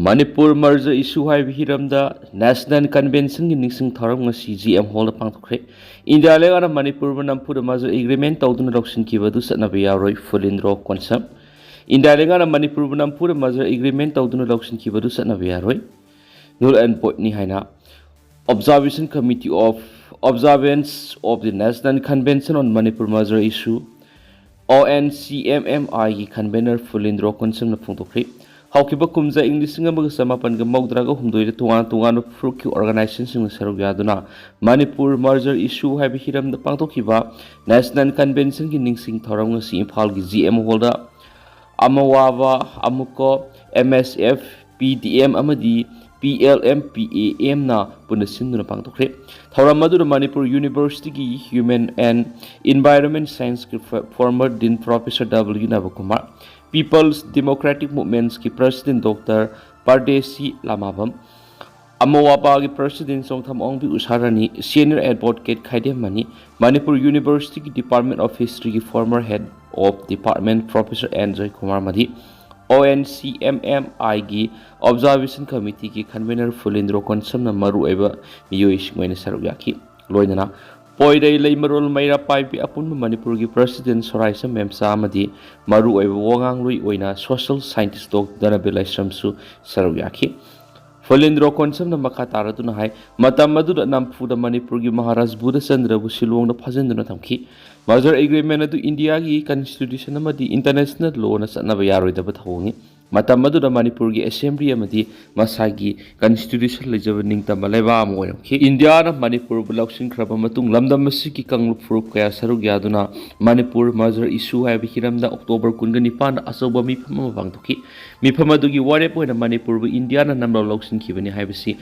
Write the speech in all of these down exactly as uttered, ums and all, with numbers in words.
Manipur merger issue ꯍꯥꯏꯕ ꯍꯤꯔꯝꯗ National Conventionꯒꯤ ꯅꯤꯡꯁꯤꯡ ꯊꯧꯔꯝ ꯉꯁꯤ G M Hallꯗ ꯄꯥꯡꯊꯣꯛꯈ꯭ꯔꯦ꯫ ꯏꯟꯗꯤꯌꯥ ꯂꯩꯉꯥꯛꯅ ꯃꯅꯤꯄꯨꯔꯕꯨ ꯅꯝꯐꯨꯗ merger agreement ꯇꯧꯗꯨꯅ ꯂꯧꯁꯤꯟꯈꯤꯕ ꯑꯗꯨ ꯆꯠꯅꯕ ꯌꯥꯔꯣꯏ, ꯐꯨꯂꯤꯟꯗ꯭ꯔꯣ ꯀꯣꯟꯁꯝ꯫ ꯏꯟꯗꯤꯌꯥ ꯂꯩꯉꯥꯛꯅ ꯃꯅꯤꯄꯨꯔꯕꯨ ꯅꯝꯐꯨꯗ merger agreement ꯇꯧꯗꯨꯅ ꯂꯧꯁꯤꯟꯈꯤꯕ ꯑꯗꯨ ꯆꯠꯅꯕ ꯌꯥꯔꯣꯏ, null and voidꯅꯤ ꯍꯥꯏꯅ Observation Committee of Observance of the National Convention on Manipur Merger Issue, ONCMMIꯒꯤ convener ꯐꯨꯂꯤꯟꯗ꯭ꯔꯣ ꯀꯣꯟꯁꯝꯅ ꯐꯣꯡꯗꯣꯛꯈ꯭ꯔꯤ꯫ ꯍꯧꯈꯤꯕ ꯀꯨꯝꯖꯥ ꯏꯪ ꯂꯤꯁꯤꯡ ꯑꯃꯒ ꯆꯃꯥꯄꯟꯒ ꯃꯧꯗ꯭ꯔꯥꯒ ꯍꯨꯝꯗꯣꯏꯗ ꯇꯣꯉꯥꯟ ꯇꯣꯉꯥꯟꯕ ꯐꯨꯔꯨꯞꯀꯤ organizationꯁꯤꯡꯅ ꯁꯔꯨꯛ ꯌꯥꯗꯨꯅ ꯃꯅꯤꯄꯨꯔ merger issue ꯍꯥꯏꯕ ꯍꯤꯔꯝꯗ ꯄꯥꯡꯊꯣꯛꯈꯤꯕ National Conventionꯒꯤ ꯅꯤꯡꯁꯤꯡ ꯊꯧꯔꯝ ꯉꯁꯤ ꯏꯝꯐꯥꯜꯒꯤ G M Hallꯗ ꯑꯃꯋꯥꯕ, ꯑꯃꯨꯀꯣ, M S F, P D M ꯑꯃꯗꯤ P L M P A Mꯅ ꯄꯨꯟꯅ ꯁꯤꯟꯗꯨꯅ ꯄꯥꯡꯊꯣꯛꯈ꯭ꯔꯦ꯫ ꯊꯧꯔꯝ ꯑꯗꯨꯗ ꯃꯅꯤꯄꯨꯔ Universityꯒꯤ Human and Environment Scienceꯀꯤ former Dean Professor W Nabakumar, People's Democratic Movementꯀꯤ President Doctor ꯄꯔꯗꯦꯁꯤ ꯂꯥꯃꯥꯕꯝ, ꯑꯃꯋꯥꯕꯥꯒꯤ President Chongtham Ongbi Usharani, Senior Advocate Khaidem Mani, Manipur Universityꯒꯤ Department of Historyꯒꯤ former Head of Department Professor N Joykumar ꯑꯃꯗꯤ ONCMMIꯒꯤ Observation Committeeꯒꯤ convener ꯐꯨꯂꯤꯟꯗ꯭ꯔꯣ ꯀꯣꯟꯁꯝꯅ ꯃꯔꯨꯑꯣꯏꯕ ꯃꯤꯑꯣꯏꯁꯤꯡ ꯑꯣꯏꯅ ꯁꯔꯨꯛ ꯌꯥꯈꯤ꯫ ꯂꯣꯏꯅꯅ ꯄꯣꯏꯔꯩ ꯂꯩꯃꯔꯣꯜ ꯃꯩꯔꯥ ꯄꯥꯏꯕꯤ ꯑꯄꯨꯟꯕ ꯃꯅꯤꯄꯨꯔꯒꯤ President ꯁꯣꯔꯥꯏꯁꯝ ꯃꯦꯝꯆꯥ ꯑꯃꯗꯤ ꯃꯔꯨꯑꯣꯏꯕ ꯋꯥꯉꯥꯡꯂꯣꯏ ꯑꯣꯏꯅ Social Scientist Doctor ꯗꯅꯕꯤꯔ ꯂꯥꯏꯁ꯭ꯔꯝꯁꯨ ꯁꯔꯨꯛ ꯌꯥꯈꯤ꯫ ꯐꯨꯂꯤꯟꯗ꯭ꯔꯣ ꯀꯣꯟꯁꯝꯅ ꯃꯈꯥ ꯇꯥꯔꯗꯨꯅ ꯍꯥꯏ, ꯃꯇꯝ ꯑꯗꯨꯗ ꯅꯝꯐꯨꯗ ꯃꯅꯤꯄꯨꯔꯒꯤ ꯃꯍꯥꯔꯥꯖ ꯕꯨꯙꯆꯟꯗ꯭ꯔꯕꯨ ꯁꯤꯂꯣꯡꯗ ꯐꯥꯖꯤꯟꯗꯨꯅ ꯊꯝꯈꯤ꯫ Merger agreement ꯑꯗꯨ ꯏꯟꯗꯤꯌꯥꯒꯤ Constitution ꯑꯃꯗꯤ international lawꯅ ꯆꯠꯅꯕ ꯌꯥꯔꯣꯏꯗꯕ ꯊꯧꯑꯣꯡꯅꯤ꯫ ꯃꯇꯝ ꯑꯗꯨꯗ ꯃꯅꯤꯄꯨꯔꯒꯤ Assembly ꯑꯃꯗꯤ ꯃꯁꯥꯒꯤ Constitution ꯂꯩꯖꯕ ꯅꯤꯡꯇꯝꯕ ꯂꯩꯕꯥꯛ ꯑꯃ ꯑꯣꯏꯔꯝꯈꯤ꯫ ꯏꯟꯗꯤꯌꯥꯅ ꯃꯅꯤꯄꯨꯔꯕꯨ ꯂꯧꯁꯤꯟꯈ꯭ꯔꯕ ꯃꯇꯨꯡ ꯂꯝꯗꯝ ꯑꯁꯤꯒꯤ ꯀꯥꯡꯂꯨꯞ ꯐꯨꯔꯨꯞ ꯀꯌꯥ ꯁꯔꯨꯛ ꯌꯥꯗꯨꯅ ꯃꯅꯤꯄꯨꯔ merger issue ꯍꯥꯏꯕ ꯍꯤꯔꯝꯗ October ꯀꯨꯟꯒ ꯅꯤꯄꯥꯟꯗ ꯑꯆꯧꯕ ꯃꯤꯐꯝ ꯑꯃ ꯄꯥꯡꯊꯣꯛꯈꯤ꯫ ꯃꯤꯐꯝ ꯑꯗꯨꯒꯤ ꯋꯥꯔꯦꯞ ꯑꯣꯏꯅ ꯃꯅꯤꯄꯨꯔꯕꯨ ꯏꯟꯗꯤꯌꯥꯅ ꯅꯝꯂꯧ ꯂꯧꯁꯤꯟꯈꯤꯕꯅꯤ ꯍꯥꯏꯕꯁꯤ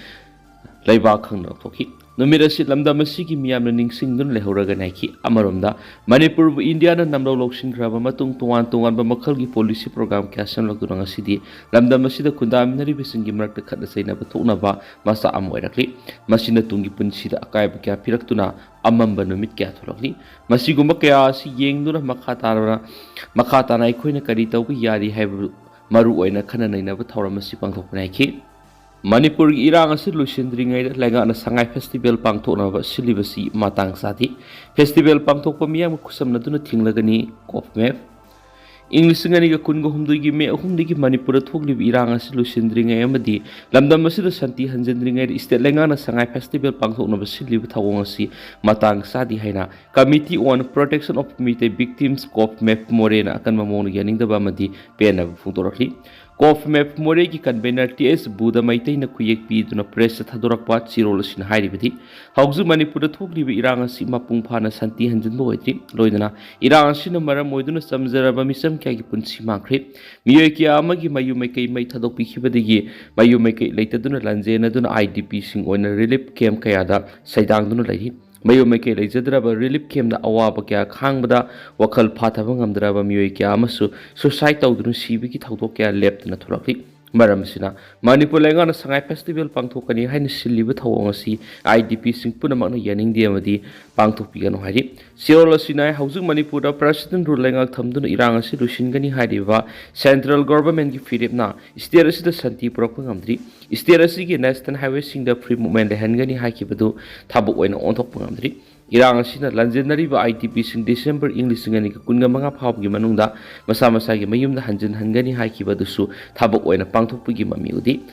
ꯂꯩꯕꯥꯛ ꯈꯪꯅ ꯂꯧꯊꯣꯛꯈꯤ꯫ ꯅꯨꯃꯤꯠ ꯑꯁꯤ ꯂꯝꯗꯝ ꯑꯁꯤꯒꯤ ꯃꯤꯌꯥꯝꯅ ꯅꯤꯡꯁꯤꯡꯗꯨꯅ ꯂꯩꯍꯧꯔꯒꯅꯤ ꯍꯥꯏꯈꯤ꯫ ꯑꯃꯔꯣꯝꯗ, ꯃꯅꯤꯄꯨꯔꯕꯨ ꯏꯟꯗꯤꯌꯥꯅ ꯅꯝꯂꯧ ꯂꯧꯁꯤꯟꯈ꯭ꯔꯕ ꯃꯇꯨꯡ, ꯇꯣꯉꯥꯟ ꯇꯣꯉꯥꯟꯕ ꯃꯈꯜꯒꯤ ꯄꯣꯂꯤꯁꯤ ꯄ꯭ꯔꯣꯒ꯭ꯔꯥꯝ ꯀꯌꯥ ꯁꯦꯝꯂꯛꯇꯨꯅ ꯉꯁꯤꯗꯤ ꯂꯝꯗꯝ ꯑꯁꯤꯗ ꯈꯨꯟꯗꯥꯃꯤꯟꯅꯔꯤꯕꯁꯤꯡꯒꯤ ꯃꯔꯛꯇ ꯈꯠꯅ ꯆꯩꯅꯕ ꯊꯣꯛꯅꯕ ꯃꯆꯥꯛ ꯑꯃ ꯑꯣꯏꯔꯛꯂꯤ꯫ ꯃꯁꯤꯅ ꯇꯨꯡꯒꯤ ꯄꯨꯟꯁꯤꯗ ꯑꯀꯥꯏꯕ ꯀꯌꯥ ꯄꯤꯔꯛꯇꯨꯅ ꯑꯃꯝꯕ ꯅꯨꯃꯤꯠ ꯀꯌꯥ ꯊꯣꯛꯂꯛꯂꯤ꯫ ꯃꯁꯤꯒꯨꯝꯕ ꯀꯌꯥ ꯑꯁꯤ ꯌꯦꯡꯗꯨꯅ ꯃꯈꯥ ꯇꯥꯅ, ꯃꯈꯥ ꯇꯥꯅ ꯑꯩꯈꯣꯏꯅ ꯀꯔꯤ ꯇꯧꯕ ꯌꯥꯔꯤ ꯍꯥꯏꯕ ꯃꯔꯨ ꯑꯣꯏꯅ ꯈꯟꯅ ꯅꯩꯅꯕ ꯊꯧꯔꯝ ꯑꯁꯤ ꯄꯥꯡꯊꯣꯛꯄꯅꯤ ꯍꯥꯏꯈꯤ꯫ ꯃꯅꯤꯄꯨꯔꯒꯤ ꯏꯔꯥꯡ ꯑꯁꯤ ꯂꯣꯏꯁꯤꯟꯗ꯭ꯔꯤꯉꯩꯗ ꯂꯩꯉꯥꯛꯅ ꯁꯉꯥꯏ ꯐꯦꯁꯇꯤꯚꯦꯜ ꯄꯥꯡꯊꯣꯛꯅꯕ ꯁꯤꯜꯂꯤꯕꯁꯤ ꯃꯇꯥꯡ ꯆꯥꯗꯦ꯫ ꯐꯦꯁꯇꯤꯚꯦꯜ ꯄꯥꯡꯊꯣꯛꯄ ꯃꯤꯌꯥꯝꯒ ꯈꯨꯠꯁꯝꯅꯗꯨꯅ ꯊꯤꯡꯂꯒꯅꯤ꯫ ꯀꯣꯞꯃꯦꯞ꯫ ꯏꯪ ꯂꯤꯁꯤꯡ ꯑꯅꯤꯒ ꯀꯨꯟꯒ ꯍꯨꯝꯗꯣꯏꯒꯤ ꯃꯦ ꯑꯍꯨꯝꯗꯒꯤ ꯃꯅꯤꯄꯨꯔꯗ ꯊꯣꯛꯂꯤꯕ ꯏꯔꯥꯡ ꯑꯁꯤ ꯂꯣꯏꯁꯤꯟꯗ꯭ꯔꯤꯉꯩ ꯑꯃꯗꯤ ꯂꯝꯗꯝ ꯑꯁꯤꯗ ꯁꯥꯟꯇꯤ ꯍꯟꯖꯤꯟꯗ꯭ꯔꯤꯉꯩꯗ ꯁ꯭ꯇꯦꯠ ꯂꯩꯉꯥꯛꯅ ꯁꯉꯥꯏ ꯐꯦꯁꯇꯤꯚꯦꯜ ꯄꯥꯡꯊꯣꯛꯅꯕ ꯁꯤꯜꯂꯤꯕ ꯊꯧꯑꯣꯡ ꯑꯁꯤ ꯃꯇꯥꯡ ꯆꯥꯗꯦ ꯍꯥꯏꯅ Committee on Protection of Meitei Victims, ꯀꯣꯞꯃꯦꯞ ꯃꯣꯔꯦꯅ ꯑꯀꯟꯕ ꯃꯑꯣꯡꯗ ꯌꯥꯅꯤꯡꯗꯕ ꯑꯃꯗꯤ ꯄꯦꯟꯅꯕ ꯐꯣꯡꯗꯣꯔꯛꯂꯤ꯫ ꯀꯣꯞꯃꯦꯞ ꯃꯣꯔꯦꯒꯤ ꯀꯟꯚꯦꯅꯔ ꯇꯤ ꯑꯦꯁ ꯕꯨꯙ ꯃꯩꯇꯩꯅ ꯈꯨꯌꯦꯛ ꯄꯤꯗꯨꯅ ꯄ꯭ꯔꯦꯁꯇ ꯊꯥꯗꯣꯔꯛꯄ ꯆꯦꯔꯣꯜ ꯑꯁꯤꯅ ꯍꯥꯏꯔꯤꯕꯗꯤ, ꯍꯧꯖꯤꯛ ꯃꯅꯤꯄꯨꯔꯗ ꯊꯣꯛꯂꯤꯕ ꯏꯔꯥꯡ ꯑꯁꯤ ꯃꯄꯨꯡ ꯐꯥꯅ ꯁꯥꯟꯇꯤ ꯍꯟꯖꯤꯟꯕ ꯑꯣꯏꯗ꯭ꯔꯤ꯫ ꯂꯣꯏꯅꯅ ꯏꯔꯥꯡ ꯑꯁꯤꯅ ꯃꯔꯝ ꯑꯣꯏꯗꯨꯅ ꯆꯝꯖꯔꯕ ꯃꯤꯆꯝ ꯀꯌꯥꯒꯤ ꯄꯨꯟꯁꯤ ꯃꯥꯡꯈ꯭ꯔꯦ꯫ ꯃꯤꯑꯣꯏ ꯀꯌꯥ ꯑꯃꯒꯤ ꯃꯌꯨꯝ ꯃꯩꯀꯩ ꯃꯩ ꯊꯥꯗꯣꯛꯄꯤꯈꯤꯕꯗꯒꯤ ꯃꯌꯨꯝ ꯃꯩꯀꯩ ꯂꯩꯇꯗꯨꯅ ꯂꯥꯟꯖꯦꯟꯅꯗꯨꯅ ꯑꯥꯏ ꯗꯤ ꯄꯤꯁꯤꯡ ꯑꯣꯏꯅ ꯔꯤꯂꯤꯐ ꯀꯦꯝꯞ ꯀꯌꯥꯗ ꯁꯩꯗꯥꯡꯗꯨꯅ ꯂꯩꯔꯤ꯫ ꯃꯌꯨꯝ ꯃꯩꯀꯩ ꯂꯩꯖꯗ꯭ꯔꯕ ꯔꯤꯂꯤꯐ ꯀꯦꯝꯞꯅ ꯑꯋꯥꯕ ꯀꯌꯥ ꯈꯥꯡꯕꯗ ꯋꯥꯈꯜ ꯐꯥꯊꯕ ꯉꯝꯗ꯭ꯔꯕ ꯃꯤꯑꯣꯏ ꯀꯌꯥ ꯑꯃꯁꯨ ꯁꯨꯁꯥꯏꯗ ꯇꯧꯗꯨꯅ ꯁꯤꯕꯒꯤ ꯊꯧꯗꯣꯛ ꯀꯌꯥ ꯂꯦꯞꯇꯅ ꯊꯣꯛꯂꯛꯂꯤ꯫ ꯃꯔꯝ ꯑꯁꯤꯅ ꯃꯅꯤꯄꯨꯔ ꯂꯩꯉꯥꯛꯅ ꯁꯉꯥꯏ ꯐꯦꯁꯇꯤꯚꯦꯜ ꯄꯥꯡꯊꯣꯛꯀꯅꯤ ꯍꯥꯏꯅ ꯁꯤꯜꯂꯤꯕ ꯊꯧꯑꯣꯡ ꯑꯁꯤ ꯑꯥꯏ ꯗꯤ ꯄꯤꯁꯤꯡ ꯄꯨꯝꯅꯃꯛꯅ ꯌꯥꯅꯤꯡꯗꯦ ꯑꯃꯗꯤ ꯄꯥꯡꯊꯣꯛꯄꯤꯒꯅꯨ ꯍꯥꯏꯔꯤ꯫ ꯆꯦꯔꯣꯜ ꯑꯁꯤꯅ ꯍꯧꯖꯤꯛ ꯃꯅꯤꯄꯨꯔꯗ ꯄ꯭ꯔꯁꯤꯗꯦꯟ ꯔꯨꯜ ꯂꯩꯉꯥꯛ ꯊꯝꯗꯨꯅ ꯏꯔꯥꯡ ꯑꯁꯤ ꯂꯣꯏꯁꯤꯟꯒꯅꯤ ꯍꯥꯏꯔꯤꯕ ꯁꯦꯟꯇ꯭ꯔꯦꯜ ꯒꯣꯚꯔꯟꯃꯦꯟꯠꯀꯤ ꯐꯤꯔꯦꯞꯅ ꯁ꯭ꯇꯦꯠ ꯑꯁꯤꯗ ꯁꯥꯟꯇꯤ ꯄꯨꯔꯛꯄ ꯉꯝꯗ꯭ꯔꯤ꯫ ꯁ꯭ꯇꯦꯠ ꯑꯁꯤꯒꯤ ꯅꯦꯁꯅꯦꯜ ꯍꯥꯏꯋꯦꯁꯤꯡꯗ ꯐ꯭ꯔꯤ ꯃꯨꯚꯃꯦꯟꯠ ꯂꯩꯍꯟꯒꯅꯤ ꯍꯥꯏꯈꯤꯕꯗꯨ ꯊꯕꯛ ꯑꯣꯏꯅ ꯑꯣꯟꯊꯣꯛꯄ ꯉꯝꯗ꯭ꯔꯤ꯫ ꯏꯔꯥꯡ ꯑꯁꯤꯅ ꯂꯥꯟꯖꯦꯟꯅꯔꯤꯕ ꯑꯥꯏ ꯗꯤ ꯄꯤꯁꯤꯡ ꯗꯤꯁꯦꯝꯕꯔ ꯏꯪ ꯂꯤꯁꯤꯡ ꯑꯅꯤꯒ ꯀꯨꯟꯒ ꯃꯉꯥ ꯐꯥꯎꯕꯒꯤ ꯃꯅꯨꯡꯗ ꯃꯁꯥ ꯃꯁꯥꯒꯤ ꯃꯌꯨꯝꯗ ꯍꯟꯖꯤꯟꯍꯟꯒꯅꯤ ꯍꯥꯏꯈꯤꯕ ꯑꯗꯨꯁꯨ ꯊꯕꯛ ꯑꯣꯏꯅ ꯄꯥꯡꯊꯣꯛꯄꯒꯤ ꯃꯃꯤ ꯎꯗꯦ꯫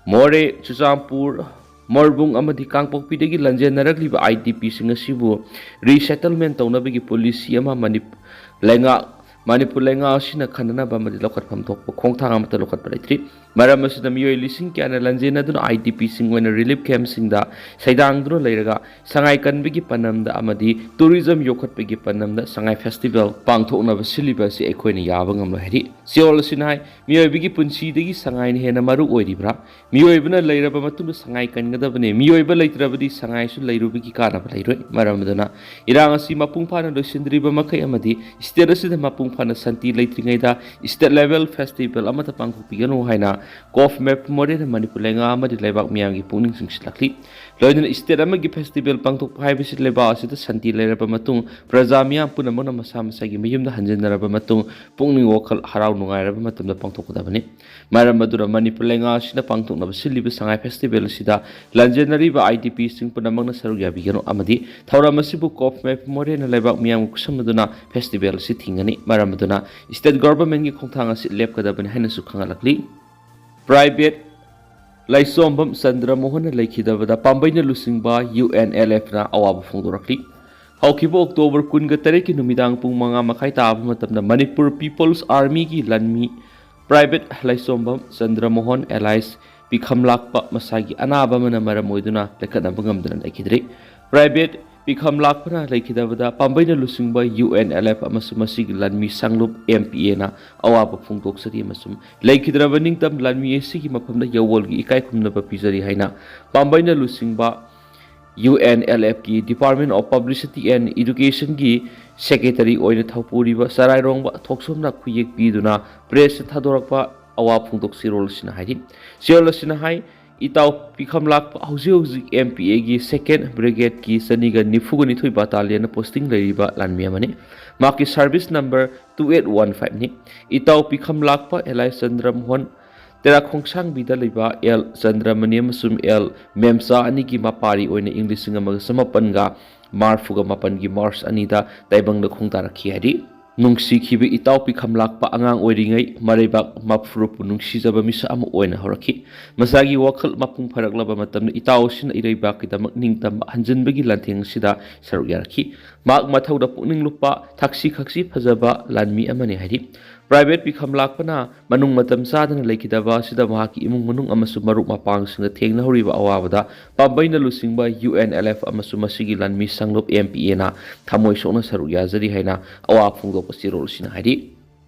ꯃꯣꯔꯦ, ꯆꯨꯔꯆꯥꯟꯄꯨꯔ, ꯃꯣꯔꯕꯨꯡ ꯑꯃꯗꯤ ꯀꯥꯡꯄꯣꯛꯄꯤꯗꯒꯤ ꯂꯥꯟꯖꯦꯟꯅꯔꯛꯂꯤꯕ ꯑꯥꯏ ꯗꯤ ꯄꯤꯁꯤꯡ ꯑꯁꯤꯕꯨ ꯔꯤꯁꯦꯇꯜꯃꯦꯟꯠ ꯇꯧꯅꯕꯒꯤ ꯄꯣꯂꯤꯁꯤ ꯑꯃ ꯃꯅꯤꯞ-, ꯂꯩꯉꯥꯛ ꯃꯅꯤꯄꯨꯔ ꯂꯩꯉꯥꯛ ꯑꯁꯤꯅ ꯈꯟꯅꯅꯕ ꯑꯃꯗꯤ ꯂꯧꯈꯠꯐꯝ ꯊꯣꯛꯄ ꯈꯣꯡꯊꯥꯡ ꯑꯃꯠꯇ ꯂꯧꯈꯠꯄ ꯂꯩꯇ꯭ꯔꯤ꯫ ꯃꯔꯝ ꯑꯁꯤꯅ ꯃꯤꯑꯣꯏ ꯂꯤꯁꯤꯡ ꯀꯌꯥꯅ ꯂꯥꯟꯖꯦꯟꯅꯗꯨꯅ IDPꯁꯤꯡ ꯑꯣꯏꯅ relief campꯁꯤꯡꯗ ꯁꯩꯗꯥꯡꯗꯨꯅ ꯂꯩꯔꯒ ꯁꯉꯥꯏ ꯀꯟꯕꯒꯤ ꯄꯥꯟꯗꯝꯗ ꯑꯃꯗꯤ tourism ꯌꯣꯛꯈꯠꯄꯒꯤ ꯄꯥꯟꯗꯝꯗ ꯁꯉꯥꯏ festival ꯄꯥꯡꯊꯣꯛꯅꯕ ꯁꯤꯜꯂꯤꯕ ꯑꯁꯤ ꯑꯩꯈꯣꯏꯅ ꯌꯥꯕ ꯉꯝꯂꯣꯏ ꯍꯥꯏꯔꯤ꯫ ꯁꯤꯑꯣꯜ ꯑꯁꯤꯅ ꯍꯥꯏ, ꯃꯤꯑꯣꯏꯕꯒꯤ ꯄꯨꯟꯁꯤꯗꯒꯤ ꯁꯉꯥꯏꯅ ꯍꯦꯟꯅ ꯃꯔꯨ ꯑꯣꯏꯔꯤꯕ꯭ꯔꯥ? ꯃꯤꯑꯣꯏꯕꯅ ꯂꯩꯔꯕ ꯃꯇꯨꯡꯗ ꯁꯉꯥꯏ ꯀꯟꯒꯗꯕꯅꯤ꯫ ꯃꯤꯑꯣꯏꯕ ꯂꯩꯇ꯭ꯔꯕꯗꯤ ꯁꯉꯥꯏꯁꯨ ꯂꯩꯔꯨꯕꯒꯤ ꯀꯥꯟꯅꯕ ꯂꯩꯔꯣꯏ꯫ ꯃꯔꯝ ꯑꯗꯨꯅ ꯏꯔꯥꯡ ꯑꯁꯤ ꯃꯄꯨꯡ ꯐꯥꯅ ꯂꯣꯏꯁꯤꯟꯗ꯭ꯔꯤꯕ ꯃꯈꯩ ꯑꯃꯗꯤ state ꯑꯁꯤꯗ ꯃꯄꯨꯡ ꯐꯥꯅ ꯁꯥꯟꯇꯤ ꯂꯩꯇ꯭ꯔꯤꯉꯩꯗ state level festival ꯑꯃꯠꯇ ꯄꯥꯡꯊꯣꯛꯄꯤꯒꯅꯨ ꯍꯥꯏꯅ ꯀꯣꯞ ꯃꯦꯞ ꯃꯣꯔꯦꯅ ꯃꯅꯤꯄꯨꯔ ꯂꯩꯉꯥꯛ ꯑꯃꯗꯤ ꯂꯩꯕꯥꯛ ꯃꯤꯌꯥꯝꯒꯤ ꯄꯨꯛꯅꯤꯡ ꯆꯤꯡꯁꯤꯜꯂꯛꯂꯤ꯫ ꯂꯣꯏꯅꯅ state ꯑꯃꯒꯤ festival ꯄꯥꯡꯊꯣꯛꯄ ꯍꯥꯏꯕꯁꯤ ꯂꯩꯕꯥꯛ ꯑꯁꯤꯗ ꯁꯥꯟꯇꯤ ꯂꯩꯔꯕ ꯃꯇꯨꯡ, ꯄ꯭ꯔꯖꯥ ꯃꯤꯌꯥꯝ ꯄꯨꯝꯅꯃꯛꯅ ꯃꯁꯥ ꯃꯁꯥꯒꯤ ꯃꯌꯨꯝꯗ ꯍꯟꯖꯤꯟꯅꯔꯕ ꯃꯇꯨꯡ, ꯄꯨꯛꯅꯤꯡ ꯋꯥꯈꯜ ꯍꯔꯥꯎ ꯅꯨꯡꯉꯥꯏꯔꯕ ꯃꯇꯝꯗ ꯄꯥꯡꯊꯣꯛꯀꯗꯕꯅꯤ꯫ ꯃꯔꯝ ꯑꯗꯨꯅ ꯃꯅꯤꯄꯨꯔ ꯂꯩꯉꯥꯛ ꯑꯁꯤꯅ ꯄꯥꯡꯊꯣꯛꯅꯕ ꯁꯤꯜꯂꯤꯕ ꯁꯉꯥꯏ festival ꯑꯁꯤꯗ ꯂꯥꯟꯖꯦꯟꯅꯔꯤꯕ IDPꯁꯤꯡ ꯄꯨꯝꯅꯃꯛꯅ ꯁꯔꯨꯛ ꯌꯥꯕꯤꯒꯅꯨ ꯑꯃꯗꯤ ꯊꯧꯔꯝ ꯑꯁꯤꯕꯨ ꯀꯣꯞ ꯃꯦꯞ ꯃꯣꯔꯦꯅ ꯂꯩꯕꯥꯛ ꯃꯤꯌꯥꯝꯒ ꯈꯨꯠꯁꯝꯅꯗꯨꯅ festival ꯑꯁꯤ ꯊꯤꯡꯒꯅꯤ꯫ ꯃꯔꯝ ꯑꯗꯨꯅ state governmentꯀꯤ ꯈꯣꯡꯊꯥꯡ ꯑꯁꯤ ꯂꯦꯞꯀꯗꯕꯅꯤ ꯍꯥꯏꯅꯁꯨ ꯈꯪꯍꯜꯂꯛꯂꯤ꯫ Private ꯂꯥꯏꯁꯣꯝꯕꯝ ꯆꯟꯗ꯭ꯔ ꯃꯣꯍꯟꯅ ꯂꯩꯈꯤꯗꯕꯗ ꯄꯥꯝꯕꯩꯅ ꯂꯨꯆꯤꯡꯕ UNLFꯅ ꯑꯋꯥꯕ ꯐꯣꯡꯗꯣꯔꯛꯂꯤ꯫ ꯍꯧꯈꯤꯕ October ꯀꯨꯟꯒ ꯇꯔꯦꯠꯀꯤ ꯅꯨꯃꯤꯗꯥꯡ ꯄꯨꯡ ꯃꯉꯥ ꯃꯈꯥꯏ ꯇꯥꯕ ꯃꯇꯝꯗ ꯃꯅꯤꯄꯨꯔ People's Armyꯒꯤ ꯂꯥꯟꯃꯤ Private ꯂꯥꯏꯁꯣꯝꯕꯝ ꯆꯟꯗ꯭ꯔ ꯃꯣꯍꯟ alias ꯄꯤꯈꯝ ꯂꯥꯛꯄ ꯃꯁꯥꯒꯤ ꯑꯅꯥꯕ ꯑꯃꯅ ꯃꯔꯝ ꯑꯣꯏꯗꯨꯅ ꯂꯩꯈꯠꯅꯕ ꯉꯝꯗꯅ ꯂꯩꯈꯤꯗ꯭ꯔꯤ꯫ Private ꯄꯤꯈꯝ ꯂꯥꯛꯄꯅ ꯂꯩꯈꯤꯗꯕꯗ ꯄꯥꯝꯕꯩꯅ ꯂꯨꯆꯤꯡꯕ UNLF ꯑꯃꯁꯨꯡ ꯃꯁꯤꯒꯤ ꯂꯥꯟꯃꯤ ꯁꯪꯂꯨꯞ MPAꯅ ꯑꯋꯥꯕ ꯐꯣꯡꯗꯣꯛꯆꯔꯤ ꯑꯃꯁꯨꯡ ꯂꯩꯈꯤꯗ꯭ꯔꯕ ꯅꯤꯡꯇꯝ ꯂꯥꯟꯃꯤ ꯑꯁꯤꯒꯤ ꯃꯐꯝꯗ ꯌꯥꯑꯣꯜꯒꯤ ꯏꯀꯥꯏ ꯈꯨꯝꯅꯕ ꯄꯤꯖꯔꯤ ꯍꯥꯏꯅ ꯄꯥꯝꯕꯩꯅ ꯂꯨꯆꯤꯡꯕ UNLFꯀꯤ Department of Publicity and Educationꯒꯤ secretary ꯑꯣꯏꯅ ꯊꯧꯄꯨꯔꯤꯕ ꯆꯔꯥꯏꯔꯣꯡꯕ ꯊꯣꯛꯁꯣꯝꯅ ꯈꯨꯌꯦꯛ ꯄꯤꯗꯨꯅ pressꯇ ꯊꯥꯗꯣꯔꯛꯄ ꯑꯋꯥ ꯐꯣꯡꯗꯣꯛ ꯆꯦꯔꯣꯜ ꯑꯁꯤꯅ ꯍꯥꯏꯔꯤ꯫ ꯆꯦꯔꯣꯜ ꯑꯁꯤꯅ ꯍꯥꯏ, ꯏꯇꯥꯎ ꯄꯤꯈꯝ ꯂꯥꯛꯄ ꯍꯧꯖꯤꯛ ꯍꯧꯖꯤꯛ MPAꯒꯤ second brigadeꯀꯤ ꯆꯅꯤꯒ ꯅꯤꯐꯨꯒ ꯅꯤꯊꯣꯏ battalionꯗ posting ꯂꯩꯔꯤꯕ ꯂꯥꯟꯃꯤ ꯑꯃꯅꯤ꯫ ꯃꯍꯥꯛꯀꯤ service number two eight one fiveꯅꯤ꯫ ꯏꯇꯥꯎ ꯄꯤꯈꯝ ꯂꯥꯛꯄ alias ꯆꯟꯗ꯭ꯔ ꯃꯣꯍꯟ ꯇꯦꯔꯥ ꯈꯣꯡꯁꯥꯡꯕꯤꯗ ꯂꯩꯕ ꯑꯦꯜ ꯆꯟꯗ꯭ꯔꯃꯅꯤ ꯑꯃꯁꯨꯡ ꯑꯦꯜ ꯃꯦꯝꯆꯥ ꯑꯅꯤꯒꯤ ꯃꯄꯥꯔꯤ ꯑꯣꯏꯅ ꯏꯪ ꯂꯤꯁꯤꯡ ꯑꯃꯒ ꯆꯃꯥꯄꯟꯒ ꯃꯔꯐꯨꯒ ꯃꯥꯄꯟꯒꯤ March ꯑꯅꯤꯗ ꯇꯥꯏꯕꯪꯗ ꯈꯣꯡꯗꯥꯔꯛꯈꯤ ꯍꯥꯏꯔꯤ꯫ ꯅꯨꯡꯁꯤꯈꯤꯕ ꯏꯇꯥꯎ ꯄꯤꯈꯝ ꯂꯥꯛꯄ ꯑꯉꯥꯡ ꯑꯣꯏꯔꯤꯉꯩ ꯃꯔꯩꯕꯥꯛ ꯃꯐꯨꯔꯨꯞꯄꯨ ꯅꯨꯡꯁꯤꯖꯕ ꯃꯤꯁꯛ ꯑꯃ ꯑꯣꯏꯅ ꯍꯧꯔꯛꯈꯤ꯫ ꯃꯁꯥꯒꯤ ꯋꯥꯈꯜ ꯃꯄꯨꯡ ꯐꯥꯔꯛꯂꯕ ꯃꯇꯝꯗ ꯏꯇꯥꯎ ꯑꯁꯤꯅ ꯏꯔꯩꯕꯥꯛꯀꯤꯗꯃꯛ ꯅꯤꯡꯇꯝꯕ ꯍꯟꯖꯤꯟꯕꯒꯤ ꯂꯥꯟꯊꯦꯡ ꯑꯁꯤꯗ ꯁꯔꯨꯛ ꯌꯥꯔꯛꯈꯤ꯫ ꯃꯍꯥꯛ ꯃꯊꯧꯗ ꯄꯨꯛꯅꯤꯡ ꯂꯨꯞꯄ, ꯊꯛꯁꯤ ꯈꯛꯁꯤ ꯐꯖꯕ ꯂꯥꯟꯃꯤ ꯑꯃꯅꯤ ꯍꯥꯏꯔꯤ꯫ ꯄ꯭ꯔꯥꯏꯚꯦꯠ ꯄꯤꯈꯝ ꯂꯥꯛꯄꯅ ꯃꯅꯨꯡ ꯃꯇꯝ ꯆꯥꯗꯅ ꯂꯩꯈꯤꯗꯕ ꯑꯁꯤꯗ ꯃꯍꯥꯛꯀꯤ ꯏꯃꯨꯡ ꯃꯅꯨꯡ ꯑꯃꯁꯨꯡ ꯃꯔꯨꯞ ꯃꯄꯥꯡꯁꯤꯡꯅ ꯊꯦꯡꯅꯍꯧꯔꯤꯕ ꯑꯋꯥꯕꯗ ꯄꯥꯝꯕꯩꯅ ꯂꯨꯆꯤꯡꯕ ꯌꯨ ꯑꯦꯟ ꯑꯦꯜ ꯑꯦꯐ ꯑꯃꯁꯨꯡ ꯃꯁꯤꯒꯤ ꯂꯥꯟꯃꯤ ꯁꯪꯂꯨꯞ ꯑꯦꯝ ꯄꯤ ꯑꯦꯅ ꯊꯃꯣꯏ ꯁꯣꯛꯅ ꯁꯔꯨꯛ ꯌꯥꯖꯔꯤ ꯍꯥꯏꯅ ꯑꯋꯥ ꯐꯣꯡꯗꯣꯛꯄ ꯆꯦꯔꯣꯜ ꯑꯁꯤꯅ ꯍꯥꯏꯔꯤ꯫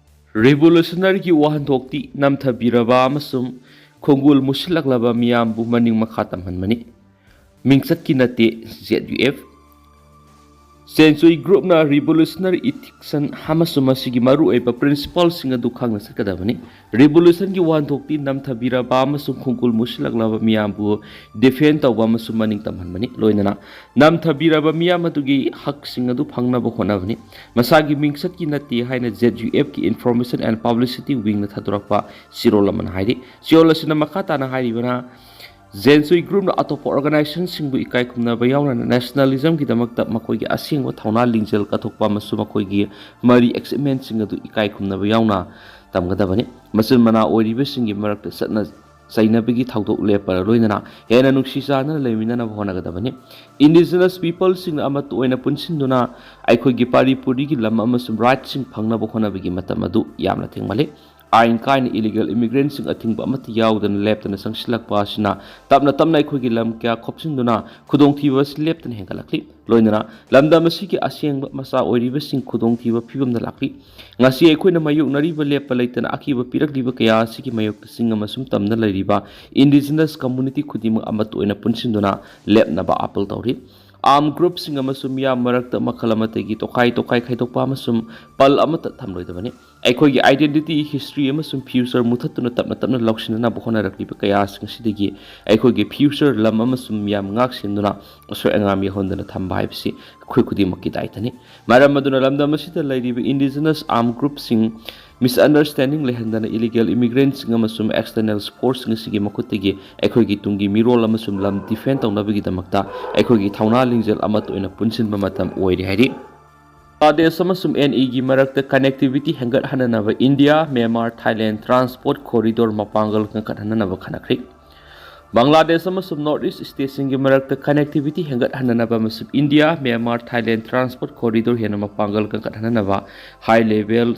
ꯔꯤꯚꯣꯂꯨꯁꯅꯔꯤꯒꯤ ꯋꯥꯍꯟꯊꯣꯛꯇꯤ ꯅꯝꯊꯕꯤꯔꯕ ꯑꯃꯁꯨꯡ ꯈꯣꯡꯒꯨꯜ ꯃꯨꯁꯤꯜꯂꯛꯂꯕ ꯃꯤꯌꯥꯝꯕꯨ ꯃꯅꯤꯡ ꯃꯈꯥ ꯇꯝꯍꯟꯕꯅꯤ꯫ ꯃꯤꯡꯆꯠꯀꯤ ꯅꯠꯇꯦ ꯖꯦꯠ ꯌꯨ ꯑꯦꯐ꯫ ꯁꯦꯟꯆꯨꯔꯤ ꯒ꯭ꯔꯨꯞꯅ ꯔꯤꯚꯣꯂꯨꯁꯅꯔꯤ ꯏꯊꯤꯛꯁꯟ ꯑꯃꯁꯨꯡ ꯃꯁꯤꯒꯤ ꯃꯔꯨꯑꯣꯏꯕ ꯄ꯭ꯔꯤꯟꯁꯤꯄꯜꯁꯤꯡ ꯑꯗꯨ ꯈꯪꯅ ꯆꯠꯀꯗꯕꯅꯤ꯫ ꯔꯤꯚꯣꯂꯨꯁꯟꯒꯤ ꯋꯥꯍꯟꯊꯣꯛꯇꯤ ꯅꯝꯊꯕꯤꯔꯕ ꯑꯃꯁꯨꯡ ꯈꯣꯡꯒꯨꯜ ꯃꯨꯁꯤꯜꯂꯛꯂꯕ ꯃꯤꯌꯥꯝꯕꯨ ꯗꯤꯐꯦꯟ ꯇꯧꯕ ꯑꯃꯁꯨꯡ ꯃꯅꯤꯡ ꯇꯝꯍꯟꯕꯅꯤ, ꯂꯣꯏꯅꯅ ꯅꯝꯊꯕꯤꯔꯕ ꯃꯤꯌꯥꯝ ꯑꯗꯨꯒꯤ ꯍꯛꯁꯤꯡ ꯑꯗꯨ ꯐꯪꯅꯕ ꯍꯣꯠꯅꯕꯅꯤ꯫ ꯃꯁꯥꯒꯤ ꯃꯤꯡꯆꯠꯀꯤ ꯅꯠꯇꯦ ꯍꯥꯏꯅ ꯖꯦꯠ ꯌꯨ ꯑꯦꯐꯀꯤ ꯏꯟꯐꯣꯔꯃꯦꯁꯟ ꯑꯦꯟ ꯄꯕ꯭ꯂꯤꯁꯤꯇꯤ ꯋꯤꯡꯅ ꯊꯥꯗꯣꯔꯛꯄ ꯆꯦꯔꯣꯜ ꯑꯃꯅ ꯍꯥꯏꯔꯤ꯫ ꯆꯦꯔꯣꯜ ꯑꯁꯤꯅ ꯃꯈꯥ ꯇꯥꯅ ꯍꯥꯏꯔꯤꯕꯅ, ꯖꯦꯟꯁꯨꯏ ꯒ꯭ꯔꯨꯞꯅ ꯑꯇꯣꯞꯄ ꯑꯣꯔꯒꯅꯥꯏꯖꯦꯁꯟꯁꯤꯡꯕꯨ ꯏꯀꯥꯏ ꯈꯨꯝꯅꯕ ꯌꯥꯎꯅ ꯅꯦꯁꯅꯦꯂꯤꯖꯝꯒꯤꯗꯃꯛꯇ ꯃꯈꯣꯏꯒꯤ ꯑꯁꯦꯡꯕ ꯊꯧꯅꯥ ꯂꯤꯡꯖꯦꯜ ꯀꯠꯊꯣꯛꯄ ꯑꯃꯁꯨꯡ ꯃꯈꯣꯏꯒꯤ ꯃꯔꯤ ꯑꯦꯆꯤꯞꯃꯦꯟꯁꯤꯡ ꯑꯗꯨ ꯏꯀꯥꯏ ꯈꯨꯝꯅꯕ ꯌꯥꯎꯅ ꯇꯝꯒꯗꯕꯅꯤ꯫ ꯃꯆꯤꯟ ꯃꯅꯥꯎ ꯑꯣꯏꯔꯤꯕꯁꯤꯡꯒꯤ ꯃꯔꯛꯇ ꯆꯠꯅ ꯆꯩꯅꯕꯒꯤ ꯊꯧꯗꯣꯛ ꯂꯦꯞꯄꯔ ꯂꯣꯏꯅꯅ ꯍꯦꯟꯅ ꯅꯨꯡꯁꯤ ꯆꯥꯟꯅꯅ ꯂꯩꯃꯤꯟꯅꯅꯕ ꯍꯣꯠꯅꯒꯗꯕꯅꯤ꯫ ꯏꯟꯗꯤꯖꯤꯅꯁ ꯄꯤꯄꯜꯁꯤꯡꯅ ꯑꯃꯠꯇ ꯑꯣꯏꯅ ꯄꯨꯟꯁꯤꯟꯗꯨꯅ ꯑꯩꯈꯣꯏꯒꯤ ꯄꯥꯔꯤ ꯄꯨꯔꯤꯒꯤ ꯂꯝ ꯑꯃꯁꯨꯡ ꯔꯥꯏꯠꯁꯤꯡ ꯐꯪꯅꯕ ꯍꯣꯠꯅꯕꯒꯤ ꯃꯇꯝ ꯑꯗꯨ ꯌꯥꯝꯅ ꯊꯦꯡꯃꯜꯂꯤ꯫ ꯑꯥꯏꯟ ꯀꯥꯏꯅ ꯏꯂꯤꯒꯦꯜ ꯏꯃꯤꯒ꯭ꯔꯦꯟꯁꯤꯡ ꯑꯊꯤꯡꯕ ꯑꯃꯠꯇ ꯌꯥꯎꯗꯅ ꯂꯦꯞꯇꯅ ꯆꯪꯁꯤꯜꯂꯛꯄ ꯑꯁꯤꯅ ꯇꯞꯅ ꯇꯞꯅ ꯑꯩꯈꯣꯏꯒꯤ ꯂꯝ ꯀꯌꯥ ꯈꯣꯞꯆꯤꯟꯗꯨꯅ ꯈꯨꯗꯣꯡꯊꯤꯕ ꯑꯁꯤ ꯂꯦꯞꯇꯅ ꯍꯦꯟꯒꯠꯂꯛꯂꯤ꯫ ꯂꯣꯏꯅꯅ ꯂꯝꯗꯝ ꯑꯁꯤꯒꯤ ꯑꯁꯦꯡꯕ ꯃꯆꯥ ꯑꯣꯏꯔꯤꯕꯁꯤꯡ ꯈꯨꯗꯣꯡꯊꯤꯕ ꯐꯤꯕꯝꯗ ꯂꯥꯛꯂꯤ꯫ ꯉꯁꯤ ꯑꯩꯈꯣꯏꯅ ꯃꯥꯌꯣꯛꯅꯔꯤꯕ ꯂꯦꯞꯄ ꯂꯩꯇꯅ ꯑꯀꯤꯕ ꯄꯤꯔꯛꯂꯤꯕ ꯀꯌꯥ ꯑꯁꯤꯒꯤ ꯃꯥꯌꯣꯛꯇ ꯆꯤꯡ ꯑꯃꯁꯨꯡ ꯇꯝꯗ ꯂꯩꯔꯤꯕ ꯏꯟꯗꯤꯖꯤꯅꯁ ꯀꯝꯃꯨꯅꯤꯇꯤ ꯈꯨꯗꯤꯡꯃꯛ ꯑꯃꯠꯇ ꯑꯣꯏꯅ ꯄꯨꯟꯁꯤꯟꯗꯨꯅ ꯂꯦꯞꯅꯕ ꯑꯥꯄꯤꯜ ꯇꯧꯔꯤ꯫ ꯑꯥꯔꯝ ꯒ꯭ꯔꯨꯞꯁꯤꯡ ꯑꯃꯁꯨꯡ ꯃꯤꯌꯥꯝ ꯃꯔꯛꯇ ꯃꯈꯜ ꯑꯃꯠꯇꯒꯤ ꯇꯣꯈꯥꯏ ꯇꯣꯈꯥꯏ ꯈꯥꯏꯗꯣꯛꯄ ꯑꯃꯁꯨꯡ ꯄꯜ ꯑꯃꯠꯇ ꯊꯝꯂꯣꯏꯗꯕꯅꯤ꯫ ꯑꯩꯈꯣꯏꯒꯤ ꯑꯥꯏꯗꯦꯟꯇꯤꯇꯤ, ꯍꯤꯁꯇ꯭ꯔꯤ ꯑꯃꯁꯨꯡ ꯐ꯭ꯌꯨꯆꯔ ꯃꯨꯊꯠꯇꯨꯅ ꯇꯞꯅ ꯇꯞꯅ ꯂꯧꯁꯤꯟꯅꯅꯕ ꯍꯣꯠꯅꯔꯛꯂꯤꯕ ꯀꯌꯥꯁꯤꯡ ꯑꯁꯤꯗꯒꯤ ꯑꯩꯈꯣꯏꯒꯤ ꯐ꯭ꯌꯨꯆꯔ, ꯂꯝ ꯑꯃꯁꯨꯡ ꯃꯤꯌꯥꯝ ꯉꯥꯛ ꯁꯦꯟꯗꯨꯅ ꯑꯁꯣꯏ ꯑꯉꯥꯝ ꯌꯥꯎꯍꯟꯗꯅ ꯊꯝꯕ ꯍꯥꯏꯕꯁꯤ ꯑꯩꯈꯣꯏ ꯈꯨꯗꯤꯡꯃꯛꯀꯤ ꯗꯥꯏꯇꯅꯤ꯫ ꯃꯔꯝ ꯑꯗꯨꯅ ꯂꯝꯗꯝ ꯑꯁꯤꯗ ꯂꯩꯔꯤꯕ ꯏꯟꯗꯤꯖꯤꯅꯁ ꯑꯥꯔꯝ ꯒ꯭ꯔꯨꯞꯁꯤꯡ ꯃꯤꯁꯑꯟꯗꯔꯁꯇꯦꯟꯗꯤꯡ ꯂꯩꯍꯟꯗꯅ ꯏꯂꯤꯒꯦꯜ ꯏꯃꯤꯒ꯭ꯔꯦꯟꯠꯁꯤꯡ ꯑꯃꯁꯨꯡ ꯑꯦꯛꯁꯇꯔꯅꯦꯜ ꯐꯣꯔꯁꯁꯤꯡ ꯑꯁꯤꯒꯤ ꯃꯈꯨꯠꯇꯒꯤ ꯑꯩꯈꯣꯏꯒꯤ ꯇꯨꯡꯒꯤ ꯃꯤꯔꯣꯜ ꯑꯃꯁꯨꯡ ꯂꯝ ꯗꯤꯐꯦꯟ ꯇꯧꯅꯕꯒꯤꯗꯃꯛꯇ ꯑꯩꯈꯣꯏꯒꯤ ꯊꯧꯅꯥ ꯂꯤꯡꯖꯦꯜ ꯑꯃꯠꯇ ꯑꯣꯏꯅ ꯄꯨꯟꯁꯤꯟꯕ ꯃꯇꯝ ꯑꯣꯏꯔꯦ ꯍꯥꯏꯔꯤ꯫ ꯕꯪꯒ꯭ꯂꯥꯗꯦꯁ ꯑꯃꯁꯨꯡ ꯑꯦꯟ ꯏꯒꯤ ꯃꯔꯛꯇ connectivity ꯍꯦꯟꯒꯠꯍꯟꯅꯅꯕ India, Myanmar, Thailand transport corridor ꯃꯄꯥꯡꯒꯜ ꯀꯟꯈꯠꯍꯟꯅꯅꯕ ꯈꯟꯅꯈ꯭ꯔꯦ꯫ ꯕꯪꯒ꯭ꯂꯥꯗꯦꯁ ꯑꯃꯁꯨꯡ North East stateꯁꯤꯡꯒꯤ ꯃꯔꯛꯇ connectivity ꯍꯦꯟꯒꯠꯍꯟꯅꯅꯕ ꯑꯃꯁꯨꯡ India, Myanmar, Thailand transport corridor ꯍꯦꯟꯅ ꯃꯄꯥꯡꯒꯜ ꯀꯟꯈꯠꯍꯟꯅꯅꯕ high level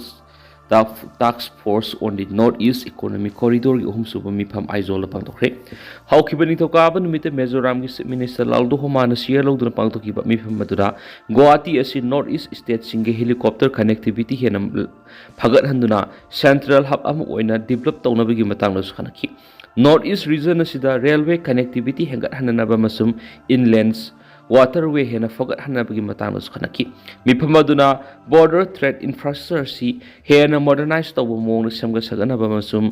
task force on the North East Economic Corridorꯒꯤ ꯑꯍꯨꯝꯁꯨꯕ ꯃꯤꯐꯝ ꯑꯥꯏꯖꯣꯜꯗ ꯄꯥꯡꯊꯣꯛꯈ꯭ꯔꯦ꯫ ꯍꯧꯈꯤꯕ ꯅꯤꯡꯊꯧꯀꯥꯕ ꯅꯨꯃꯤꯠꯇ ꯃꯤꯖꯣꯔꯥꯝꯒꯤ Chief Minister ꯂꯥꯜꯗꯨꯍꯣꯃꯥꯅ chair ꯂꯧꯗꯨꯅ ꯄꯥꯡꯊꯣꯛꯈꯤꯕ ꯃꯤꯐꯝ ꯑꯗꯨꯗ ꯒꯨꯋꯥꯍꯥꯇꯤ ꯑꯁꯤ North East stateꯁꯤꯡꯒꯤ helicopter connectivity ꯍꯦꯟꯅ ꯐꯒꯠꯍꯟꯗꯨꯅ central hub ꯑꯃ ꯑꯣꯏꯅ develop ꯇꯧꯅꯕꯒꯤ ꯃꯇꯥꯡꯗꯁꯨ ꯈꯟꯅꯈꯤ꯫ North East region ꯑꯁꯤꯗ railway connectivity ꯍꯦꯟꯒꯠꯍꯟꯅꯅꯕ ꯑꯃꯁꯨꯡ inland waterway ꯍꯦꯟꯅ ꯐꯒꯠꯍꯟꯅꯕꯒꯤ ꯃꯇꯥꯡꯗꯁꯨ ꯈꯟꯅꯈꯤ꯫ ꯃꯤꯐꯝ ꯑꯗꯨꯅ border trade infrastructure ꯑꯁꯤ ꯍꯦꯟꯅ modernize ꯇꯧꯕ ꯃꯑꯣꯡꯗ ꯁꯦꯝꯒꯠ ꯁꯥꯒꯠꯅꯕ ꯑꯃꯁꯨꯡ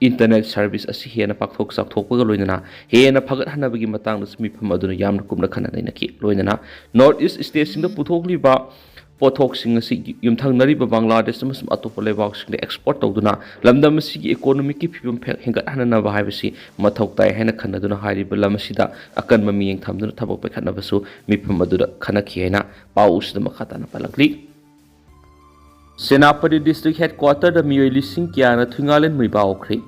internet service ꯑꯁꯤ ꯍꯦꯟꯅ ꯄꯥꯛꯊꯣꯛ ꯆꯥꯎꯊꯣꯛꯄꯒ ꯂꯣꯏꯅꯅ ꯍꯦꯟꯅ ꯐꯒꯠꯍꯟꯅꯕꯒꯤ ꯃꯇꯥꯡꯗꯁꯨ ꯃꯤꯐꯝ ꯑꯗꯨꯅ ꯌꯥꯝꯅ ꯀꯨꯞꯅ ꯈꯟꯅ ꯅꯩꯅꯈꯤ꯫ ꯂꯣꯏꯅꯅ North East stateꯁꯤꯡꯗ ꯄꯨꯊꯣꯛꯂꯤꯕ ꯄꯣꯠꯊꯣꯛꯁꯤꯡ ꯑꯁꯤ ꯌꯨꯝꯊꯪꯅꯔꯤꯕ ꯕꯪꯒ꯭ꯂꯥꯗꯦꯁ ꯑꯃꯁꯨꯡ ꯑꯇꯣꯞꯄ ꯂꯩꯕꯥꯛꯁꯤꯡꯗ export ꯇꯧꯗꯨꯅ ꯂꯝꯗꯝ ꯑꯁꯤꯒꯤ economicꯀꯤ ꯐꯤꯕꯝ ꯐꯦ-, ꯍꯦꯟꯒꯠꯍꯟꯅꯕ ꯍꯥꯏꯕꯁꯤ ꯃꯊꯧ ꯇꯥꯏ ꯍꯥꯏꯅ ꯈꯟꯅꯗꯨꯅ ꯍꯥꯏꯔꯤꯕ ꯂꯝ ꯑꯁꯤꯗ ꯑꯀꯟꯕ ꯃꯤꯠꯌꯦꯡ ꯊꯝꯗꯨꯅ ꯊꯕꯛ ꯄꯥꯏꯈꯠꯅꯕꯁꯨ ꯃꯤꯐꯝ ꯑꯗꯨꯗ ꯈꯟꯅꯈꯤ ꯍꯥꯏꯅ ꯄꯥꯎꯁꯤꯗ ꯃꯈꯥ ꯇꯥꯅ ꯄꯜꯂꯛꯂꯤ꯫ ꯁꯦꯅꯥꯄꯇꯤ district headquarterꯗ ꯃꯤꯑꯣꯏ ꯂꯤꯁꯤꯡ ꯀꯌꯥꯅ ꯊꯨꯡꯒꯥꯂꯦꯟ ꯃꯨꯏꯕꯥ ꯍꯧꯈ꯭ꯔꯦ꯫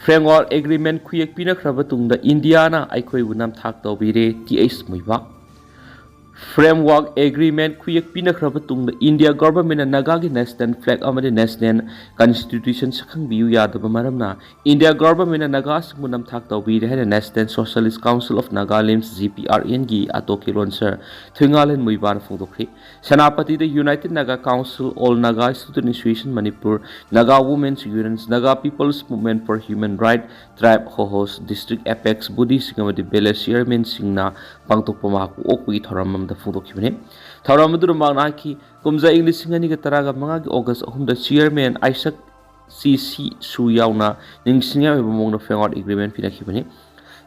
Framework agreement ꯈꯨꯌꯦꯛ ꯄꯤꯅꯈ꯭ꯔꯕ ꯇꯨꯡꯗ ꯏꯟꯗꯤꯌꯥꯅ ꯑꯩꯈꯣꯏꯕꯨ ꯅꯝꯊꯥꯛ ꯇꯧꯕꯤꯔꯦ, ꯇꯤ ꯑꯩꯆ ꯃꯨꯏꯕꯥ꯫ Framework agreement ꯈꯨꯌꯦꯛ ꯄꯤꯅꯈ꯭ꯔꯕ ꯇꯨꯡꯗ ꯏꯟꯗꯤꯌꯥ governmentꯅ ꯅꯥꯒꯥꯒꯤ national flag ꯑꯃꯗꯤ national constitution ꯁꯛꯈꯪꯕꯤꯌꯨ ꯌꯥꯗꯕ ꯃꯔꯝꯅ ꯏꯟꯗꯤꯌꯥ governmentꯅ ꯅꯥꯒꯥꯁꯤꯡꯕꯨ ꯅꯝꯊꯥꯛ ꯇꯧꯕꯤꯔꯦ ꯍꯥꯏꯅ National Socialist Council of Nagaland, G P R ꯑꯦꯟꯒꯤ ꯑꯇꯣꯛꯀꯤ ꯂꯣꯟꯁꯔ ꯊꯨꯏꯉꯥꯂꯦꯟ ꯃꯨꯏꯕꯥꯅ ꯐꯣꯡꯗꯣꯛꯈ꯭ꯔꯤ꯫ ꯁꯦꯅꯥꯄꯇꯤꯗ United Naga Council, All Naga Student Association Manipur, Naga Women's Union, Naga People's Movement for Human Rights, tribe hohos, district apex bodyꯁꯤꯡ ꯑꯃꯗꯤ village chairmanꯁꯤꯡꯅ ꯄꯥꯡꯊꯣꯛꯄ ꯃꯍꯥꯛꯄꯨ ꯑꯣꯛꯄꯒꯤ ꯊꯧꯔꯝ ꯑꯃꯗ ꯐꯣꯡꯗꯣꯛꯈꯤꯕꯅꯤ꯫ ꯊꯧꯔꯝ ꯑꯗꯨꯗ ꯃꯍꯥꯛꯅ ꯍꯥꯏꯈꯤ, ꯀꯨꯝꯖꯥ ꯏꯪ ꯂꯤꯁꯤꯡ ꯑꯅꯤꯒ ꯇꯔꯥꯒ ꯃꯉꯥꯒꯤ August ꯑꯍꯨꯝꯗ chairman ꯑꯥꯏꯁꯛ ꯁꯤ ꯁꯤ ꯁꯨ ꯌꯥꯎꯅ ꯅꯤꯡꯁꯤꯡꯅꯤꯡꯉꯥꯏ ꯑꯣꯏꯕ ꯃꯑꯣꯡꯗ framework agreement ꯄꯤꯅꯈꯤꯕꯅꯤ꯫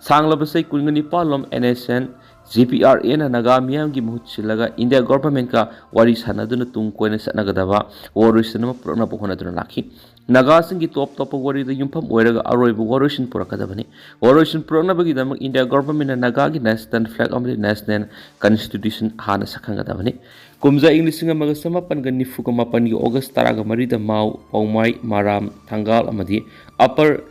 ꯁꯥꯡꯂꯕ ꯆꯍꯤ ꯀꯨꯟꯒ ꯅꯤꯄꯥꯜꯂꯣꯝ N S N, G P R N ꯅ ꯅꯥꯒꯥ ꯃꯤꯌꯥꯝꯒꯤ ꯃꯍꯨꯠ ꯁꯤꯜꯂꯒ ꯏꯟꯗꯤꯌꯥ governmentꯀ ꯋꯥꯔꯤ ꯁꯥꯟꯅꯗꯨꯅ ꯇꯨꯡ ꯀꯣꯏꯅ ꯆꯠꯅꯒꯗꯕ ꯋꯥꯔꯣꯏꯁꯤꯟ ꯑꯃ ꯄꯨꯔꯛꯅꯕ ꯍꯣꯠꯅꯗꯨꯅ ꯂꯥꯛꯈꯤ꯫ ꯅꯥꯒꯥꯁꯤꯡꯒꯤ ꯇꯣꯞ ꯇꯣꯞꯄ ꯋꯥꯔꯤꯗ ꯌꯨꯝꯐꯝ ꯑꯣꯏꯔꯒ ꯑꯔꯣꯏꯕ ꯋꯥꯔꯣꯏꯁꯤꯟ ꯄꯨꯔꯛꯀꯗꯕꯅꯤ꯫ ꯋꯥꯔꯣꯏꯁꯤꯟ ꯄꯨꯔꯛꯅꯕꯒꯤꯗꯃꯛ ꯏꯟꯗꯤꯌꯥ ꯒꯣꯚꯔꯟꯃꯦꯟꯠꯅ ꯅꯥꯒꯥꯒꯤ ꯅꯦꯁꯅꯦꯜ ꯐ꯭ꯂꯦꯒ ꯑꯃꯗꯤ ꯅꯦꯁꯅꯦꯜ ꯀꯟꯁꯇꯤꯇ꯭ꯌꯨꯁꯟ ꯍꯥꯟꯅ ꯁꯛꯈꯪꯒꯗꯕꯅꯤ꯫ ꯀꯨꯝꯖꯥ ꯏꯪ ꯂꯤꯁꯤꯡ ꯑꯃꯒ ꯆꯃꯥꯄꯟꯒ ꯅꯤꯐꯨꯒ ꯃꯥꯄꯟꯒꯤ ꯑꯣꯒꯁ ꯇꯔꯥꯒ ꯃꯔꯤꯗ ꯃꯥꯎ, ꯄꯥꯎꯃꯥꯏ, ꯃꯔꯥꯝ, ꯊꯪꯒꯥꯜ ꯑꯃꯗꯤ ꯑꯄꯔ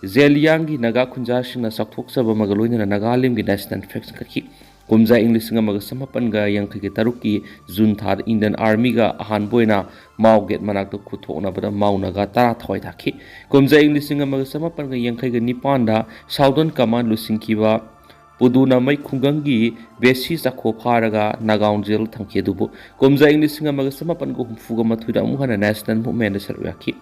ꯖꯦꯂꯤꯌꯥꯡꯒꯤ ꯅꯥꯒꯥ ꯈꯨꯟꯖꯥꯁꯤꯡꯅ ꯆꯥꯎꯊꯣꯛꯆꯕ ꯑꯃꯒ ꯂꯣꯏꯅꯅ ꯅꯥꯒꯥꯂꯦꯟꯒꯤ ꯅꯦꯁꯅꯦꯜ ꯐ꯭ꯂꯦꯒ ꯁꯤꯡꯒꯠꯈꯤ꯫ ꯀꯨꯝꯖꯥ ꯏꯪ ꯂꯤꯁꯤꯡ ꯑꯃꯒ ꯆꯃꯥꯄꯟꯒ ꯌꯥꯡꯈꯩꯒ ꯇꯔꯨꯛꯀꯤ ꯖꯨꯟ ꯊꯥꯗ ꯏꯟꯗꯤꯌꯟ ꯑꯥꯔꯃꯤꯒ ꯑꯍꯥꯟꯕ ꯑꯣꯏꯅ ꯃꯥꯎ ꯒꯦꯠ ꯃꯅꯥꯛꯇ ꯈꯨꯠ ꯊꯣꯛꯅꯕꯗ ꯃꯥꯎ ꯅꯥꯒꯥ ꯇꯔꯥ ꯊꯋꯥꯏ ꯊꯥꯈꯤ꯫ ꯀꯨꯝꯖꯥ ꯏꯪ ꯂꯤꯁꯤꯡ ꯑꯃꯒ ꯆꯃꯥꯄꯟꯒ ꯌꯥꯡꯈꯩꯒ ꯅꯤꯄꯥꯟꯗ ꯁꯥꯎꯗꯔꯟ ꯀꯃꯥꯟ ꯂꯨꯆꯤꯡꯈꯤꯕ ꯄꯨꯗꯨꯅ ꯃꯩ ꯈꯨꯡꯒꯪꯒꯤ ꯕꯦꯁꯤ ꯆꯥꯈꯣ ꯐꯥꯔꯒ ꯅꯥꯒꯥꯎꯟ ꯖꯦꯜ ꯊꯝꯈꯤ꯫ ꯑꯗꯨꯕꯨ ꯀꯨꯝꯖꯥ ꯏꯪ ꯂꯤꯁꯤꯡ ꯑꯃꯒ ꯆꯃꯥꯄꯟꯒ ꯍꯨꯝꯐꯨꯒ ꯃꯥꯊꯣꯏꯗ ꯑꯃꯨꯛ ꯍꯟꯅ ꯅꯦꯁꯅꯦꯜ ꯃꯨꯚꯃꯦꯟꯠꯇ ꯁꯔꯨꯛ ꯌꯥꯈꯤ꯫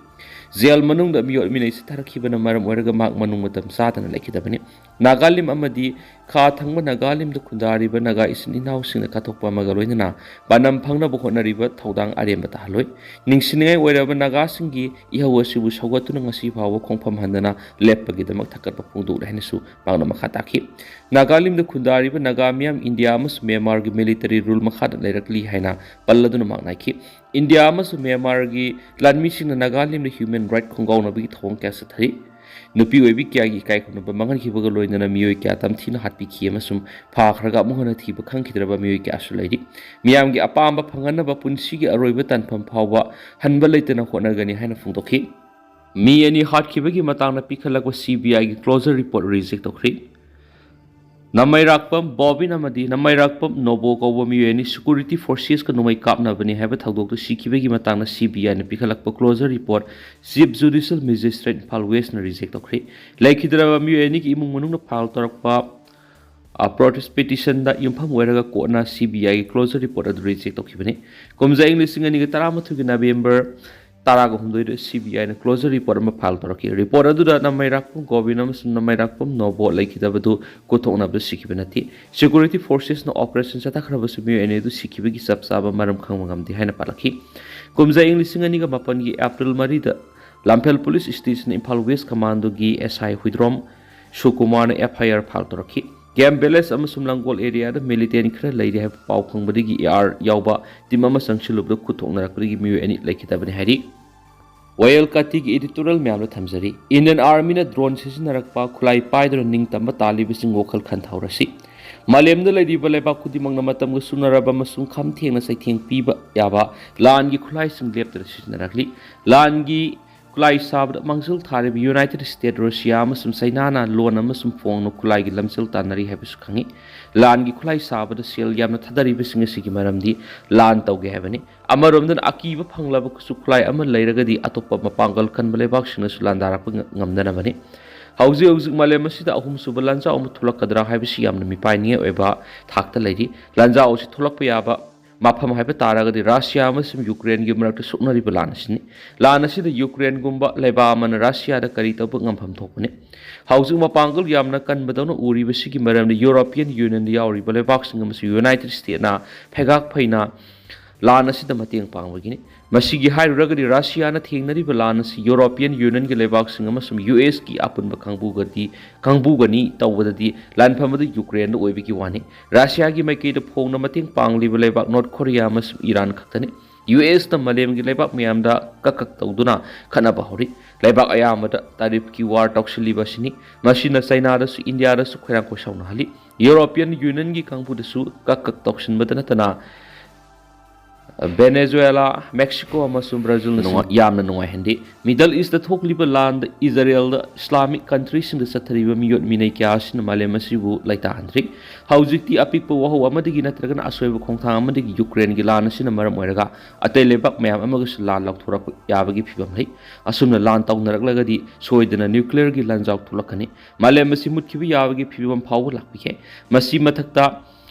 ꯖꯦꯜ ꯃꯅꯨꯡꯗ ꯃꯤꯑꯣꯠ ꯃꯤꯅꯩ ꯆꯠꯊꯔꯛꯈꯤꯕꯅ ꯃꯔꯝ ꯑꯣꯏꯔꯒ ꯃꯍꯥꯛ ꯃꯅꯨꯡ ꯃꯇꯝ ꯆꯥꯗꯅ ꯂꯩꯈꯤꯗꯕꯅꯤ꯫ ꯅꯥꯒꯥꯂꯦꯟ ꯑꯃꯗꯤ ꯈꯥ ꯊꯪꯕ ꯅꯥꯒꯥꯂꯦꯟꯗ ꯈꯨꯟꯗꯥꯔꯤꯕ ꯅꯥꯒꯥ ꯏꯆꯤꯟ ꯏꯅꯥꯎꯁꯤꯡꯅ ꯀꯠꯊꯣꯛꯄ ꯑꯃꯒ ꯂꯣꯏꯅꯅ ꯄꯥꯟꯗꯝ ꯐꯪꯅꯕ ꯍꯣꯠꯅꯔꯤꯕ ꯊꯧꯗꯥꯡ ꯑꯔꯦꯝꯕ ꯇꯥꯍꯜꯂꯣꯏ꯫ ꯅꯤꯡꯁꯤꯡꯅꯤꯡꯉꯥꯏ ꯑꯣꯏꯔꯕ ꯅꯥꯒꯥꯁꯤꯡꯒꯤ ꯏꯍꯧ ꯑꯁꯤꯕꯨ ꯁꯧꯒꯠꯇꯨꯅ ꯉꯁꯤ ꯐꯥꯎꯕ ꯈꯣꯡꯐꯝ ꯍꯟꯗꯅ ꯂꯦꯞꯄꯒꯤꯗꯃꯛ ꯊꯥꯒꯠꯄ ꯐꯣꯡꯗꯣꯛꯂꯦ ꯍꯥꯏꯅꯁꯨ ꯃꯍꯥꯛꯅ ꯃꯈꯥ ꯇꯥꯈꯤ꯫ ꯅꯥꯒꯥꯂꯦꯟꯗ ꯈꯨꯟꯗꯥꯔꯤꯕ ꯅꯥꯒꯥ ꯃꯤꯌꯥꯝ ꯏꯟꯗꯤꯌꯥ ꯑꯃꯁꯨꯡ ꯃ꯭ꯌꯥꯟꯃꯥꯔꯒꯤ ꯃꯤꯂꯤꯇꯔꯤ ꯔꯨꯜ ꯃꯈꯥꯗ ꯂꯩꯔꯛꯂꯤ ꯍꯥꯏꯅ ꯄꯜꯂꯗꯨꯅ ꯃꯍꯥꯛꯅ ꯍꯥꯏꯈꯤ꯫ ꯏꯟꯗꯤꯌꯥ ꯑꯃꯁꯨꯡ ꯃ꯭ꯌꯥꯟꯃꯥꯔꯒꯤ ꯂꯥꯟꯃꯤꯁꯤꯡꯅ ꯅꯥꯒꯥꯂꯦꯟꯗ ꯍ꯭ꯌꯨꯃꯦꯟ ꯔꯥꯏꯠ ꯈꯣꯡꯒꯥꯎꯅꯕꯒꯤ ꯊꯧꯑꯣꯡ ꯀꯌꯥ ꯆꯠꯊꯔꯤ꯫ ꯅꯨꯄꯤ ꯑꯣꯏꯕꯤ ꯀꯌꯥꯒꯤ ꯏꯀꯥꯏ ꯈꯨꯝꯅꯕ ꯃꯥꯡꯍꯟꯈꯤꯕꯒ ꯂꯣꯏꯅꯅ ꯃꯤꯑꯣꯏ ꯀꯌꯥ ꯇꯝꯊꯤꯅ ꯍꯥꯠꯄꯤꯈꯤ ꯑꯃꯁꯨꯡ ꯐꯥꯈ꯭ꯔꯒ ꯑꯃꯨꯛ ꯍꯟꯅ ꯊꯤꯕ ꯈꯪꯈꯤꯗ꯭ꯔꯕ ꯃꯤꯑꯣꯏ ꯀꯌꯥꯁꯨ ꯂꯩꯔꯤ꯫ ꯃꯤꯌꯥꯝꯒꯤ ꯑꯄꯥꯝꯕ ꯐꯪꯍꯟꯅꯕ ꯄꯨꯟꯁꯤꯒꯤ ꯑꯔꯣꯏꯕ ꯇꯥꯟꯐꯝ ꯐꯥꯎꯕ ꯍꯟꯕ ꯂꯩꯇꯅ ꯍꯣꯠꯅꯒꯅꯤ ꯍꯥꯏꯅ ꯐꯣꯡꯗꯣꯛꯈꯤ꯫ ꯃꯤ ꯑꯅꯤ ꯍꯥꯠꯈꯤꯕꯒꯤ ꯃꯇꯥꯡꯗ ꯄꯤꯈꯠꯂꯛꯄ ꯁꯤ ꯕꯤ ꯑꯥꯏꯒꯤ ꯀ꯭ꯂꯣꯖꯔ ꯔꯤꯄꯣꯔꯠ ꯔꯤꯖꯦꯛ ꯇꯧꯈ꯭ꯔꯤ꯫ ꯅꯃꯩꯔꯥꯛꯄꯝ ꯕꯣꯕꯤꯟ ꯑꯃꯗꯤ ꯅꯃꯩꯔꯥꯛꯄꯝ ꯅꯣꯕꯣ ꯀꯧꯕ ꯃꯤꯑꯣꯏ ꯑꯅꯤ ꯁꯦꯀ꯭ꯌꯨꯔꯤꯇꯤ ꯐꯣꯔꯁꯦꯁꯀ ꯅꯣꯡꯃꯩ ꯀꯥꯞꯅꯕꯅꯤ ꯍꯥꯏꯕ ꯊꯧꯗꯣꯛꯇ ꯁꯤꯈꯤꯕꯒꯤ ꯃꯇꯥꯡꯗ ꯁꯤ ꯕꯤ ꯑꯥꯏꯅ ꯄꯤꯈꯠꯂꯛꯄ closure report chief judicial magistrate Imphal ꯋꯦꯁꯅ ꯔꯤꯖꯦꯛ ꯇꯧꯈ꯭ꯔꯦ꯫ ꯂꯩꯈꯤꯗ꯭ꯔꯕ ꯃꯤꯑꯣꯏ ꯑꯅꯤꯒꯤ ꯏꯃꯨꯡ ꯃꯅꯨꯡꯅ ꯐꯥꯏꯜ ꯇꯧꯔꯛꯄ ꯄ꯭ꯔꯣꯇꯦꯁ ꯄꯤꯇꯤꯁꯟꯗ ꯌꯨꯝꯐꯝ ꯑꯣꯏꯔꯒ ꯀꯣꯔꯠꯅ ꯁꯤ ꯕꯤ ꯑꯥꯏꯒꯤ ꯀ꯭ꯂꯣꯖꯔ ꯔꯤꯄꯣꯔꯠ ꯑꯗꯨ ꯔꯤꯖꯦꯛ ꯇꯧꯈꯤꯕꯅꯤ꯫ ꯀꯨꯝꯖꯥ ꯏꯪ ꯂꯤꯁꯤꯡ ꯑꯅꯤꯒ ꯇꯔꯥꯃꯥꯊꯣꯏꯒꯤ ꯅꯕꯦꯝꯕꯔ ꯇꯔꯥꯒ ꯍꯨꯝꯗꯣꯏꯗ ꯁꯤ ꯕꯤ ꯑꯥꯏꯅ ꯀ꯭ꯂꯣꯖꯔ ꯔꯤꯄꯣꯔꯠ ꯑꯃ ꯐꯥꯏꯜ ꯇꯧꯔꯛꯈꯤ꯫ ꯔꯤꯄꯣꯔꯠ ꯑꯗꯨꯗ ꯅꯃꯩꯔꯥꯛꯄꯝ ꯒꯣꯕꯤꯟ ꯑꯃꯁꯨꯡ ꯅꯃꯩꯔꯥꯛꯄꯝ ꯅꯣꯕꯣ ꯂꯩꯈꯤꯗꯕꯗꯨ ꯀꯣꯊꯣꯛꯅꯕꯗ ꯁꯤꯈꯤꯕ ꯅꯠꯇꯦ꯫ ꯁꯦꯀ꯭ꯌꯨꯔꯤꯇꯤ ꯐꯣꯔꯁꯦꯁꯅ ꯑꯣꯄꯔꯦꯁꯟ ꯆꯠꯊꯈ꯭ꯔꯕꯁꯨ ꯃꯤꯑꯣꯏ ꯑꯅꯤ ꯑꯗꯨ ꯁꯤꯈꯤꯕꯒꯤ ꯆꯞ ꯆꯥꯕ ꯃꯔꯝ ꯈꯪꯕ ꯉꯝꯗꯦ ꯍꯥꯏꯅ ꯄꯥꯜꯂꯛꯈꯤ꯫ ꯀꯨꯝꯖꯥ ꯏꯪ ꯂꯤꯁꯤꯡ ꯑꯅꯤꯒ ꯃꯥꯄꯟꯒꯤ ꯑꯦꯄ꯭ꯔꯤꯜ ꯃꯔꯤꯗ ꯂꯝꯐꯦꯜ ꯄꯨꯂꯤꯁ ꯁ꯭ꯇꯦꯁꯟ ꯏꯝꯐꯥꯜ ꯋꯦꯁ ꯀꯃꯥꯟꯗꯣꯒꯤ ꯑꯦꯁ ꯑꯥꯏ ꯍꯨꯏꯗ꯭ꯔꯣꯝ ꯁꯨꯀꯨꯃꯥꯔꯅ ꯑꯦꯐ ꯑꯥꯏ ꯑꯥꯔ ꯐꯥꯏꯜ ꯇꯧꯔꯛꯈꯤ꯫ ꯀꯦꯝ ꯚꯤꯂꯦꯖ ꯑꯃꯁꯨꯡ ꯂꯪꯒꯣꯜ ꯑꯦꯔꯤꯌꯥꯗ ꯃꯤꯂꯤꯇꯦꯟ ꯈꯔ ꯂꯩꯔꯤ ꯍꯥꯏꯕ ꯄꯥꯎ ꯐꯪꯕꯗꯒꯤ ꯑꯦ ꯑꯥꯔ ꯌꯥꯎꯕ ꯇꯤꯝ ꯑꯃ ꯆꯪꯁꯤꯜꯂꯨꯕꯗ ꯈꯨꯠ ꯊꯣꯛꯅꯔꯛꯄꯗꯒꯤ ꯃꯤꯑꯣꯏ ꯑꯅꯤ ꯂꯩꯈꯤꯗꯕꯅꯤ ꯍꯥꯏꯔꯤ꯫ ꯋꯥꯌꯦꯜ ꯀꯥꯇꯤꯒꯤ editorial ꯃꯌꯥꯝꯗ ꯊꯝꯖꯔꯤ꯫ Indian Armyꯅ drone ꯁꯤꯖꯤꯟꯅꯔꯛꯄ, ꯈꯨꯠꯂꯥꯏ ꯄꯥꯏꯗꯨꯅ ꯅꯤꯡꯇꯝꯕ ꯇꯥꯜꯂꯤꯕꯁꯤꯡ ꯋꯥꯈꯜ ꯈꯟꯊꯍꯧꯔꯁꯤ꯫ ꯃꯥꯂꯦꯝꯗ ꯂꯩꯔꯤꯕ ꯂꯩꯕꯥꯛ ꯈꯨꯗꯤꯡꯃꯛꯅ ꯃꯇꯝꯒ ꯆꯨꯅꯔꯕ ꯑꯃꯁꯨꯡ ꯈꯝ ꯊꯦꯡꯅ ꯆꯩꯊꯦꯡ ꯄꯤꯕ ꯌꯥꯕ ꯂꯥꯟꯒꯤ ꯈꯨꯠꯂꯥꯏꯁꯤꯡ ꯂꯦꯞꯇꯅ ꯁꯤꯖꯤꯟꯅꯔꯛꯂꯤ꯫ ꯂꯥꯟꯒꯤ ꯈꯨꯠꯂꯥꯏ ꯁꯥꯕꯗ ꯃꯥꯡꯖꯤꯜ ꯊꯥꯔꯤꯕ United States, Russia ꯑꯃꯁꯨꯡ Chinaꯅ loan ꯑꯃꯁꯨꯡ ꯐꯣꯡꯅ ꯈꯨꯠꯂꯥꯏꯒꯤ ꯂꯝꯖꯦꯜ ꯇꯥꯟꯅꯔꯤ ꯍꯥꯏꯕꯁꯨ ꯈꯪꯏ꯫ ꯂꯥꯟꯒꯤ ꯈꯨꯠꯂꯥꯏ ꯁꯥꯕꯗ ꯁꯦꯜ ꯌꯥꯝꯅ ꯊꯥꯗꯔꯤꯕꯁꯤꯡ ꯑꯁꯤꯒꯤ ꯃꯔꯝꯗꯤ ꯂꯥꯟ ꯇꯧꯒꯦ ꯍꯥꯏꯕꯅꯤ꯫ ꯑꯃꯔꯣꯝꯗꯅ ꯑꯀꯤꯕ ꯐꯪꯂꯕ ꯈꯨꯠꯁꯨ ꯈꯨꯠꯂꯥꯏ ꯑꯃ ꯂꯩꯔꯒꯗꯤ ꯑꯇꯣꯞꯄ ꯃꯄꯥꯡꯒꯜ ꯀꯟꯕ ꯂꯩꯕꯥꯛꯁꯤꯡꯅꯁꯨ ꯂꯥꯟꯗꯥꯔꯛꯄ ꯉ-, ꯉꯝꯗꯅꯕꯅꯤ꯫ ꯍꯧꯖꯤꯛ ꯍꯧꯖꯤꯛ ꯃꯥꯂꯦꯝ ꯑꯁꯤꯗ ꯑꯍꯨꯝꯁꯨꯕ ꯂꯥꯟꯖꯥꯎ ꯑꯃ ꯊꯣꯛꯂꯛꯀꯗ꯭ꯔꯥ ꯍꯥꯏꯕꯁꯤ ꯌꯥꯝꯅ ꯃꯤꯄꯥꯏꯅꯤꯡꯉꯥꯏ ꯑꯣꯏꯕ ꯊꯥꯛꯇ ꯂꯩꯔꯤ꯫ ꯂꯥꯟꯖꯥꯎ ꯑꯁꯤ ꯊꯣꯛꯂꯛꯄ ꯌꯥꯕ ꯃꯐꯝ ꯍꯥꯏꯕ ꯇꯥꯔꯒꯗꯤ Russia ꯑꯃꯁꯨꯡ Ukraineꯒꯤ ꯃꯔꯛꯇ ꯁꯣꯛꯅꯔꯤꯕ ꯂꯥꯟ ꯑꯁꯤꯅꯤ꯫ ꯂꯥꯟ ꯑꯁꯤꯗ Ukraineꯒꯨꯝꯕ ꯂꯩꯕꯥꯛ ꯑꯃꯅ Russiaꯗ ꯀꯔꯤ ꯇꯧꯕ ꯉꯝꯐꯝ ꯊꯣꯛꯄꯅꯤ? ꯍꯧꯖꯤꯛ ꯃꯄꯥꯡꯒꯜ ꯌꯥꯝꯅ ꯀꯟꯕꯗꯧꯅ ꯎꯔꯤꯕꯁꯤꯒꯤ ꯃꯔꯝꯗꯤ European Unionꯗ ꯌꯥꯎꯔꯤꯕ ꯂꯩꯕꯥꯛꯁꯤꯡ ꯑꯃꯁꯨꯡ United Statesꯅ ꯐꯩꯒꯥꯛ ꯐꯩꯅ ꯂꯥꯟ ꯑꯁꯤꯗ ꯃꯇꯦꯡ ꯄꯥꯡꯕꯒꯤꯅꯤ꯫ ꯃꯁꯤꯒꯤ ꯍꯥꯏꯔꯨꯔꯒꯗꯤ Russiaꯅ ꯊꯦꯡꯅꯔꯤꯕ ꯂꯥꯟ ꯑꯁꯤ European Unionꯒꯤ ꯂꯩꯕꯥꯛꯁꯤꯡ ꯑꯃꯁꯨꯡ USꯀꯤ ꯑꯄꯨꯟꯕ ꯀꯥꯡꯕꯨꯒꯗꯤ, ꯀꯥꯡꯕꯨꯒꯅꯤ ꯇꯧꯕꯗꯗꯤ ꯂꯥꯟꯐꯝ ꯑꯗꯨ Ukraineꯗ ꯑꯣꯏꯕꯒꯤ ꯋꯥꯅꯤ꯫ Russiaꯒꯤ ꯃꯥꯏꯀꯩꯗ ꯐꯣꯡꯅ ꯃꯇꯦꯡ ꯄꯥꯡꯂꯤꯕ ꯂꯩꯕꯥꯛ North Korea ꯑꯃꯁꯨꯡ Iran ꯈꯛꯇꯅꯤ꯫ USꯅ ꯃꯥꯂꯦꯝꯒꯤ ꯂꯩꯕꯥꯛ ꯃꯌꯥꯝꯗ ꯀꯛ ꯀꯛ ꯇꯧꯗꯨꯅ ꯈꯠꯅꯕ ꯍꯧꯔꯤ꯫ ꯂꯩꯕꯥꯛ ꯑꯌꯥꯝꯕꯗ tariffꯀꯤ war ꯇꯧꯁꯤꯜꯂꯤꯕ ꯑꯁꯤꯅꯤ꯫ ꯃꯁꯤꯅ Chinaꯗꯁꯨ, Indiaꯗꯁꯨ ꯈꯣꯏꯔꯥꯡ ꯈꯣꯏꯁꯥꯎꯅꯍꯜꯂꯤ꯫ European Unionꯒꯤ ꯀꯥꯡꯕꯨꯗꯁꯨ ꯀꯛ ꯀꯛ ꯇꯧꯁꯤꯟꯕꯗ ꯅꯠꯇꯅ Venezuela, Mexico ꯑꯃꯁꯨꯡ Brazilꯅꯁꯨ ꯅꯨꯡꯉꯥꯏ-, ꯌꯥꯝꯅ ꯅꯨꯡꯉꯥꯏꯍꯟꯗꯦ꯫ Middle Eastꯇ ꯊꯣꯛꯂꯤꯕ ꯂꯥꯟꯗ Israelꯗ Islamic countryꯁꯤꯡꯗ ꯆꯠꯊꯔꯤꯕ ꯃꯤꯑꯣꯠ ꯃꯤꯅꯩ ꯀꯌꯥ ꯑꯁꯤꯅ ꯃꯥꯂꯦꯝ ꯑꯁꯤꯕꯨ ꯂꯩꯇꯥꯍꯟꯗ꯭ꯔꯤ꯫ ꯍꯧꯖꯤꯛꯇꯤ ꯑꯄꯤꯛꯄ ꯋꯥꯍꯧ ꯑꯃꯗꯒꯤ ꯅꯠꯇ꯭ꯔꯒꯅ ꯑꯁꯣꯏꯕ ꯈꯣꯡꯊꯥꯡ ꯑꯃꯗꯒꯤ Ukraineꯒꯤ ꯂꯥꯟ ꯑꯁꯤꯅ ꯃꯔꯝ ꯑꯣꯏꯔꯒ ꯑꯇꯩ ꯂꯩꯕꯥꯛ ꯃꯌꯥꯝ ꯑꯃꯒꯁꯨ ꯂꯥꯟ ꯂꯧꯊꯣꯔꯛꯄ ꯌꯥꯕꯒꯤ ꯐꯤꯕꯝ ꯂꯩ꯫ ꯑꯁꯨꯝꯅ ꯂꯥꯟ ꯇꯧꯅꯔꯛꯂꯒꯗꯤ ꯁꯣꯏꯗꯅ nuclearꯒꯤ ꯂꯥꯟꯖꯥꯎ ꯊꯣꯛꯂꯛꯀꯅꯤ꯫ ꯃꯥꯂꯦꯝ ꯑꯁꯤ ꯃꯨꯠꯈꯤꯕ ꯌꯥꯕꯒꯤ ꯐꯤꯕꯝ ꯐꯥꯎꯕ ꯂꯥꯛꯄ ꯌꯥꯏ꯫ ꯃꯁꯤ ꯃꯊꯛꯇ,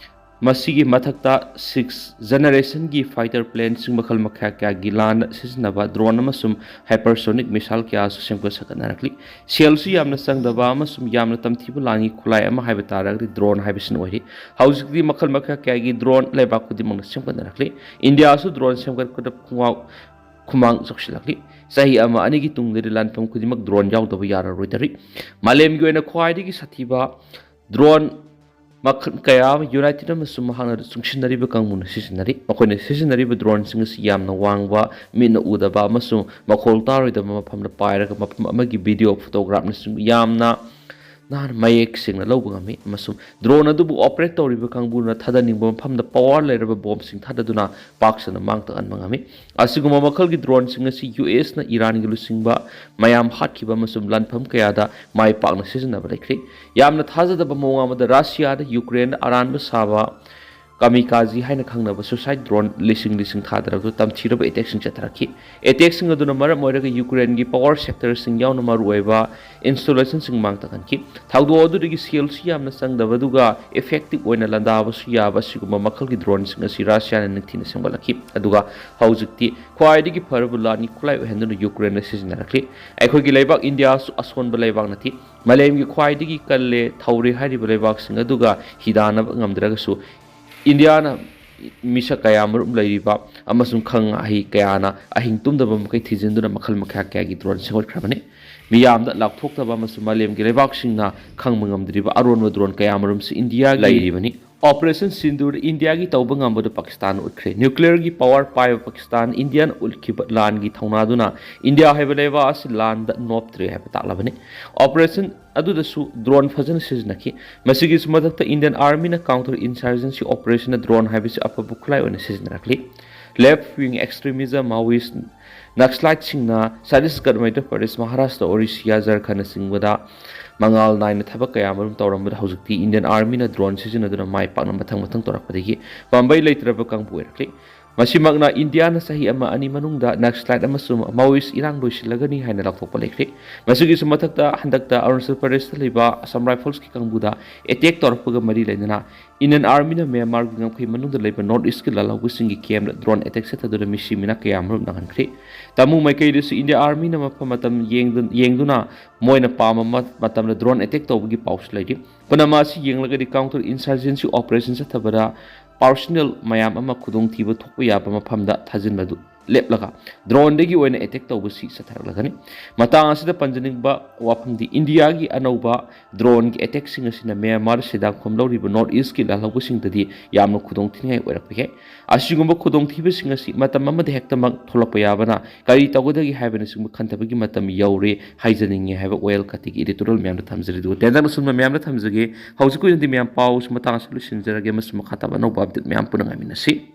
ꯃꯁꯤꯒꯤ ꯃꯊꯛꯇ six generationꯒꯤ fighter planeꯁꯤꯡ ꯃꯈꯜ ꯃꯈꯥ ꯀꯌꯥꯒꯤ ꯂꯥꯟꯗ ꯁꯤꯖꯤꯟꯅꯕ drone ꯑꯃꯁꯨꯡ hypersonic missile ꯀꯌꯥꯁꯨ ꯁꯦꯝꯒꯠ ꯁꯥꯒꯠꯅꯔꯛꯂꯤ꯫ ꯁꯦꯜꯁꯨ ꯌꯥꯝꯅ ꯆꯪꯗꯕ ꯑꯃꯁꯨꯡ ꯌꯥꯝꯅ ꯇꯝꯊꯤꯕ ꯂꯥꯟꯒꯤ ꯈꯨꯠꯂꯥꯏ ꯑꯃ ꯍꯥꯏꯕ ꯇꯥꯔꯒꯗꯤ drone ꯍꯥꯏꯕꯁꯤꯅ ꯑꯣꯏꯔꯤ꯫ ꯍꯧꯖꯤꯛꯇꯤ ꯃꯈꯜ ꯃꯈꯥ ꯀꯌꯥꯒꯤ drone ꯂꯩꯕꯥꯛ ꯈꯨꯗꯤꯡꯃꯛꯅ ꯁꯦꯝꯒꯠꯅꯔꯛꯂꯤ꯫ ꯏꯟꯗꯤꯌꯥꯁꯨ drone ꯁꯦꯝꯒꯠꯄꯗ ꯈꯣꯡꯋꯥꯎ-, ꯈꯨꯃꯥꯡ ꯆꯥꯎꯁꯤꯜꯂꯛꯂꯤ꯫ ꯆꯍꯤ ꯑꯃ ꯑꯅꯤꯒꯤ ꯇꯨꯡꯗꯗꯤ ꯂꯥꯟꯐꯝ ꯈꯨꯗꯤꯡꯃꯛ drone ꯌꯥꯎꯗꯕ ꯌꯥꯔꯔꯣꯏꯗꯔꯤ꯫ ꯃꯥꯂꯦꯝꯒꯤ ꯑꯣꯏꯅ ꯈ꯭ꯋꯥꯏꯗꯒꯤ ꯁꯥꯊꯤꯕ drone ꯃꯈꯜ ꯀꯌꯥ ꯑꯃ ꯌꯨꯅꯥꯏꯇꯦꯠ ꯑꯃꯁꯨꯡ ꯃꯍꯥꯛꯅ ꯆꯨꯡꯁꯤꯟꯅꯔꯤꯕ ꯀꯥꯡꯕꯨꯅ ꯁꯤꯖꯤꯟꯅꯔꯤ꯫ ꯃꯈꯣꯏꯅ ꯁꯤꯖꯤꯟꯅꯔꯤꯕ ꯗ꯭ꯔꯣꯟꯁꯤꯡ ꯑꯁꯤ ꯌꯥꯝꯅ ꯋꯥꯡꯕ, ꯃꯤꯠꯅ ꯎꯗꯕ ꯑꯃꯁꯨꯡ ꯃꯈꯣꯜ ꯇꯥꯔꯣꯏꯗꯕ ꯃꯐꯝꯗ ꯄꯥꯏꯔꯒ ꯃꯐꯝ ꯑꯃꯒꯤ ꯚꯤꯗꯤꯑꯣ, ꯐꯣꯇꯣꯒ꯭ꯔꯥꯐꯅꯆꯤꯡꯕ ꯌꯥꯝꯅ ꯅꯥꯟꯅ ꯃꯌꯦꯛ ꯁꯦꯡꯅ ꯂꯧꯕ ꯉꯝꯃꯤ, ꯑꯃꯁꯨꯡ ꯗ꯭ꯔꯣꯟ ꯑꯗꯨꯕꯨ ꯑꯣꯄꯔꯦꯠ ꯇꯧꯔꯤꯕ ꯀꯥꯡꯕꯨꯅ ꯊꯥꯗꯅꯤꯡꯕ ꯃꯐꯝꯗ ꯄꯥꯋꯔ ꯂꯩꯔꯕ ꯕꯣꯝꯁꯤꯡ ꯊꯥꯗꯗꯨꯅ ꯄꯥꯛ ꯁꯟꯅ ꯃꯥꯡ ꯇꯥꯛꯍꯟꯕ ꯉꯝꯃꯤ꯫ ꯑꯁꯤꯒꯨꯝꯕ ꯃꯈꯜꯒꯤ ꯗ꯭ꯔꯣꯟꯁꯤꯡ ꯑꯁꯤ ꯌꯨ ꯑꯦꯁꯅ ꯏꯔꯥꯟꯒꯤ ꯂꯨꯆꯤꯡꯕ ꯃꯌꯥꯝ ꯍꯥꯠꯈꯤꯕ ꯑꯃꯁꯨꯡ ꯂꯥꯟꯐꯝ ꯀꯌꯥꯗ ꯃꯥꯏ ꯄꯥꯛꯅ ꯁꯤꯖꯤꯟꯅꯕ ꯂꯩꯈ꯭ꯔꯦ꯫ ꯌꯥꯝꯅ ꯊꯥꯖꯗꯕ ꯃꯑꯣꯡ ꯑꯃꯗ, ꯔꯁꯤꯌꯥꯗ ꯌꯨꯀ꯭ꯔꯦꯟꯗ ꯑꯔꯥꯟꯕ ꯁꯥꯕ ꯀꯥꯃꯤꯀꯥꯖꯤ ꯍꯥꯏꯅ ꯈꯪꯅꯕ ꯁꯨꯁꯥꯏꯠ ꯗ꯭ꯔꯣꯟ ꯂꯤꯁꯤꯡ ꯂꯤꯁꯤꯡ ꯊꯥꯗꯔꯕꯁꯨ ꯇꯝꯊꯤꯔꯕ ꯑꯦꯇꯦꯛꯁꯤꯡ ꯆꯠꯊꯔꯛꯈꯤ꯫ ꯑꯦꯇꯦꯛꯁꯤꯡ ꯑꯗꯨꯅ ꯃꯔꯝ ꯑꯣꯏꯔꯒ ꯌꯨꯀ꯭ꯔꯦꯟꯒꯤ ꯄꯥꯋꯔ ꯁꯦꯛꯇꯔꯁꯤꯡ ꯌꯥꯎꯅ ꯃꯔꯨꯑꯣꯏꯕ ꯏꯟꯁꯇꯣꯂꯦꯁꯟꯁꯤꯡ ꯃꯥꯡ ꯇꯥꯛꯍꯟꯈꯤ꯫ ꯊꯧꯗꯣꯛ ꯑꯗꯨꯗꯒꯤ ꯁꯦꯜꯁꯨ ꯌꯥꯝꯅ ꯆꯪꯗꯕ ꯑꯗꯨꯒ ꯏꯐꯦꯛꯇꯤꯕ ꯑꯣꯏꯅ ꯂꯥꯟꯗꯥꯕꯁꯨ ꯌꯥꯕ ꯑꯁꯤꯒꯨꯝꯕ ꯃꯈꯜꯒꯤ ꯗ꯭ꯔꯣꯟꯁꯤꯡ ꯑꯁꯤ ꯔꯁꯤꯌꯥꯅ ꯅꯤꯡꯊꯤꯅ ꯁꯦꯝꯒꯠꯂꯛꯈꯤ꯫ ꯑꯗꯨꯒ ꯍꯧꯖꯤꯛꯇꯤ ꯈ꯭ꯋꯥꯏꯗꯒꯤ ꯐꯔꯕ ꯂꯥꯟꯒꯤ ꯈꯨꯠꯂꯥꯏ ꯑꯣꯏꯍꯟꯗꯨꯅ ꯌꯨꯀ꯭ꯔꯦꯟꯗ ꯁꯤꯖꯤꯟꯅꯔꯛꯂꯤ꯫ ꯑꯩꯈꯣꯏꯒꯤ ꯂꯩꯕꯥꯛ ꯏꯟꯗꯤꯌꯥꯁꯨ ꯑꯁꯣꯟꯕ ꯂꯩꯕꯥꯛ ꯅꯠꯇꯦ꯫ ꯃꯥꯂꯦꯝꯒꯤ ꯈ꯭ꯋꯥꯏꯗꯒꯤ ꯀꯜꯂꯦ ꯊꯧꯔꯤ ꯍꯥꯏꯔꯤꯕ ꯂꯩꯕꯥꯛꯁꯤꯡ ꯑꯗꯨꯒ ꯍꯤꯗꯥꯟꯅꯕ ꯉꯝꯗ꯭ꯔꯒꯁꯨ, ꯏꯟꯗꯤꯌꯥꯅ ꯃꯤꯁꯛ ꯀꯌꯥ ꯃꯔꯨꯝ ꯂꯩꯔꯤꯕ ꯑꯃꯁꯨꯡ ꯈꯪ ꯑꯍꯩ ꯀꯌꯥꯅ ꯑꯍꯤꯡ ꯇꯨꯝꯗꯕ ꯃꯈꯩ ꯊꯤꯖꯤꯟꯗꯨꯅ ꯃꯈꯜ ꯃꯈꯥ ꯀꯌꯥꯒꯤ ꯗ꯭ꯔꯣꯟ ꯁꯦꯝꯒꯠꯈ꯭ꯔꯕꯅꯤ꯫ ꯃꯤꯌꯥꯝꯗ ꯂꯥꯎꯊꯣꯛꯇꯕ ꯑꯃꯁꯨꯡ ꯃꯥꯂꯦꯝꯒꯤ ꯂꯩꯕꯥꯛꯁꯤꯡꯅ ꯈꯪꯕ ꯉꯝꯗ꯭ꯔꯤꯕ ꯑꯔꯣꯟꯕ ꯗ꯭ꯔꯣꯟ ꯀꯌꯥ ꯃꯔꯨꯝꯁꯨ ꯏꯟꯗꯤꯌꯥꯒꯤ ꯂꯩꯔꯤꯕꯅꯤ꯫ ꯑꯣꯄꯔꯦꯁꯟ ꯁꯤꯟꯗꯨꯔ ꯏꯟꯗꯤꯌꯥꯒꯤ ꯇꯧꯕ ꯉꯝꯕꯗꯨ ꯄꯥꯀꯤꯁꯇꯥꯟꯅ ꯎꯠꯈ꯭ꯔꯦ꯫ ꯅ꯭ꯌꯨꯀ꯭ꯂꯤꯌꯔꯒꯤ ꯄꯥꯋꯔ ꯄꯥꯏꯕ ꯄꯥꯀꯤꯁꯇꯥꯟ ꯏꯟꯗꯤꯌꯥꯅ ꯎꯠꯈꯤꯕ ꯂꯥꯟꯒꯤ ꯊꯧꯅꯥꯗꯨꯅ ꯏꯟꯗꯤꯌꯥ ꯍꯥꯏꯕ ꯂꯩꯕꯥꯛ ꯑꯁꯤ ꯂꯥꯟꯗ ꯅꯣꯞꯇ꯭ꯔꯦ ꯍꯥꯏꯕ ꯇꯥꯛꯂꯕꯅꯤ꯫ ꯑꯣꯄꯔꯦꯁꯟ ꯑꯗꯨꯗꯁꯨ ꯗ꯭ꯔꯣꯟ ꯐꯖꯅ ꯁꯤꯖꯤꯟꯅꯈꯤ꯫ ꯃꯁꯤꯒꯤꯁꯨ ꯃꯊꯛꯇ, ꯏꯟꯗꯤꯌꯟ ꯑꯥꯔꯃꯤꯅ ꯀꯥꯎꯟꯇꯔ ꯏꯟꯁꯔꯖꯦꯟꯁꯤ ꯑꯣꯄꯔꯦꯁꯟꯗ ꯗ꯭ꯔꯣꯟ ꯍꯥꯏꯕꯁꯤ ꯑꯐꯕ ꯈꯨꯠꯂꯥꯏ ꯑꯣꯏꯅ ꯁꯤꯖꯤꯟꯅꯔꯛꯂꯤ꯫ ꯂꯦꯐ ꯋꯤꯡ ꯑꯦꯛꯁꯇ꯭ꯔꯤꯃꯤꯖꯝ, ꯃꯥꯋꯤꯁ, ꯅꯛꯁꯂꯥꯏꯠꯁꯤꯡꯅ ꯆꯇꯤꯁꯒꯔ, ꯃꯙ꯭ꯌ ꯄ꯭ꯔꯗꯦꯁ, ꯃꯍꯥꯔꯥꯁꯇ꯭ꯔ, ꯑꯣꯔꯤꯁꯤꯌꯥ, ꯖꯔꯈꯟꯅꯆꯤꯡꯕꯗ ꯃꯉꯥꯜ ꯅꯥꯏꯅ ꯊꯕꯛ ꯀꯌꯥ ꯑꯃꯔꯣꯝ ꯇꯧꯔꯝꯕꯗ, ꯍꯧꯖꯤꯛꯇꯤ ꯏꯟꯗꯤꯌꯟ ꯑꯥꯔꯃꯤꯅ ꯗ꯭ꯔꯣꯟ ꯁꯤꯖꯤꯟꯅꯗꯨꯅ ꯃꯥꯏ ꯄꯥꯛꯅ ꯃꯊꯪ ꯃꯊꯪ ꯇꯧꯔꯛꯄꯗꯒꯤ ꯄꯥꯝꯕꯩ ꯂꯩꯇ꯭ꯔꯕ ꯀꯥꯡꯕꯨ ꯑꯣꯏꯔꯛꯂꯤ꯫ ꯃꯁꯤꯃꯛꯅ ꯏꯟꯗꯤꯌꯥꯅ ꯆꯍꯤ ꯑꯃ ꯑꯅꯤ ꯃꯅꯨꯡꯗ ꯅꯛꯁꯂꯥꯏꯠ ꯑꯃꯁꯨꯡ ꯃꯥꯋꯤꯁ ꯏꯔꯥꯡ ꯂꯣꯏꯁꯤꯜꯂꯒꯅꯤ ꯍꯥꯏꯅ ꯂꯥꯎꯊꯣꯛꯄ ꯂꯩꯈ꯭ꯔꯦ꯫ ꯃꯁꯤꯒꯤꯁꯨ ꯃꯊꯛꯇ, ꯍꯟꯗꯛꯇ ꯑꯔꯨꯅꯥꯆꯜ ꯄ꯭ꯔꯗꯦꯁꯇ ꯂꯩꯕ ꯑꯁꯥꯝ ꯔꯥꯏꯐꯜꯁꯀꯤ ꯀꯥꯡꯕꯨꯗ ꯑꯦꯇꯦꯛ ꯇꯧꯔꯛꯄꯒ ꯃꯔꯤ ꯂꯩꯅꯅ ꯏꯟꯗꯤꯌꯟ ꯑꯥꯔꯃꯤꯅ ꯃ꯭ꯌꯥꯟꯃꯥꯔꯒꯤ ꯉꯝꯈꯩ ꯃꯅꯨꯡꯗ ꯂꯩꯕ ꯅꯣꯔꯠ ꯏꯁꯀꯤ ꯂꯥꯜꯍꯧꯕꯁꯤꯡꯒꯤ ꯀꯦꯝꯞꯇ ꯗ꯭ꯔꯣꯟ ꯑꯦꯇꯦꯛ ꯆꯠꯊꯗꯨꯅ ꯃꯤꯁꯤ ꯃꯤꯅꯥ ꯀꯌꯥ ꯑꯃꯔꯣꯝ ꯅꯪꯍꯟꯈ꯭ꯔꯦ꯫ ꯇꯥꯃꯨ ꯃꯥꯏꯀꯩꯗꯁꯨ ꯏꯟꯗꯤꯌꯥ ꯑꯥꯔꯃꯤꯅ ꯃꯐꯝ ꯃꯇꯝ ꯌꯦꯡꯗꯨ-, ꯌꯦꯡꯗꯨꯅ ꯃꯣꯏꯅ ꯄꯥꯝꯕ ꯃ-, ꯃꯇꯝꯗ ꯗ꯭ꯔꯣꯟ ꯑꯦꯇꯦꯛ ꯇꯧꯕꯒꯤ ꯄꯥꯎꯁꯨ ꯂꯩꯔꯤ꯫ ꯄꯨꯝꯅꯃꯛ ꯑꯁꯤ ꯌꯦꯡꯂꯒꯗꯤ, ꯀꯥꯎꯟꯇꯔ ꯏꯟꯁꯔꯖꯦꯟꯁꯤ ꯑꯣꯄꯔꯦꯁꯟ ꯆꯠꯊꯕꯗ ꯄꯥꯔꯁꯣꯅꯦꯜ ꯃꯌꯥꯝ ꯑꯃ ꯈꯨꯗꯣꯡꯊꯤꯕ ꯊꯣꯛꯄ ꯌꯥꯕ ꯃꯐꯝꯗ ꯊꯥꯖꯤꯟꯕꯗꯨ ꯂꯦꯞꯂꯒ ꯗ꯭ꯔꯣꯟꯗꯒꯤ ꯑꯣꯏꯅ ꯑꯦꯇꯦꯛ ꯇꯧꯕꯁꯤ ꯆꯠꯊꯔꯛꯂꯒꯅꯤ꯫ ꯃꯇꯥꯡ ꯑꯁꯤꯗ ꯄꯟꯖꯅꯤꯡꯕ ꯋꯥꯐꯝꯗꯤ, ꯏꯟꯗꯤꯌꯥꯒꯤ ꯑꯅꯧꯕ ꯗ꯭ꯔꯣꯟꯒꯤ ꯑꯦꯇꯦꯛꯁꯤꯡ ꯑꯁꯤꯅ ꯃ꯭ꯌꯥꯟꯃꯥꯔ ꯁꯦꯟꯖꯥꯐꯝ ꯂꯧꯔꯤꯕ ꯅꯣꯔꯠ ꯏꯁꯀꯤ ꯂꯥꯜꯍꯧꯕꯁꯤꯡꯗꯗꯤ ꯌꯥꯝꯅ ꯈꯨꯗꯣꯡꯊꯤꯅꯤꯡꯉꯥꯏ ꯑꯣꯏꯔꯛꯄ ꯌꯥꯏ꯫ ꯑꯁꯤꯒꯨꯝꯕ ꯈꯨꯗꯣꯡꯊꯤꯕꯁꯤꯡ ꯑꯁꯤ ꯃꯇꯝ ꯑꯃꯗ ꯍꯦꯛꯇꯃꯛ ꯊꯣꯛꯂꯛꯄ ꯌꯥꯕꯅ ꯀꯔꯤ ꯇꯧꯒꯗꯒꯦ ꯍꯥꯏꯕꯅꯆꯤꯡꯕ ꯈꯟꯊꯕꯒꯤ ꯃꯇꯝ ꯌꯧꯔꯦ ꯍꯥꯏꯖꯅꯤꯡꯉꯤ ꯍꯥꯏꯕ ꯋꯥꯌꯦꯜ ꯀꯥꯇꯤꯒꯤ editorial ꯃꯌꯥꯝꯗ ꯊꯝꯖꯔꯤ꯫ ꯑꯗꯨꯒ ꯇꯦꯟꯇꯛꯅ ꯁꯨꯝꯅ ꯃꯌꯥꯝꯗ ꯊꯝꯖꯒꯦ꯫ ꯍꯧꯖꯤꯛꯀꯤ ꯑꯣꯏꯅꯗꯤ ꯃꯌꯥꯝ ꯄꯥꯎꯁꯤ ꯃꯇꯥꯡ ꯑꯁꯤꯗ ꯂꯣꯏꯁꯤꯟꯖꯔꯒꯦ, ꯑꯃꯁꯨꯡ ꯃꯈꯥ ꯇꯥꯕ ꯑꯅꯧꯕ update ꯃꯌꯥꯝ ꯄꯨꯟꯅ ꯉꯥꯏꯃꯤꯟꯅꯁꯤ꯫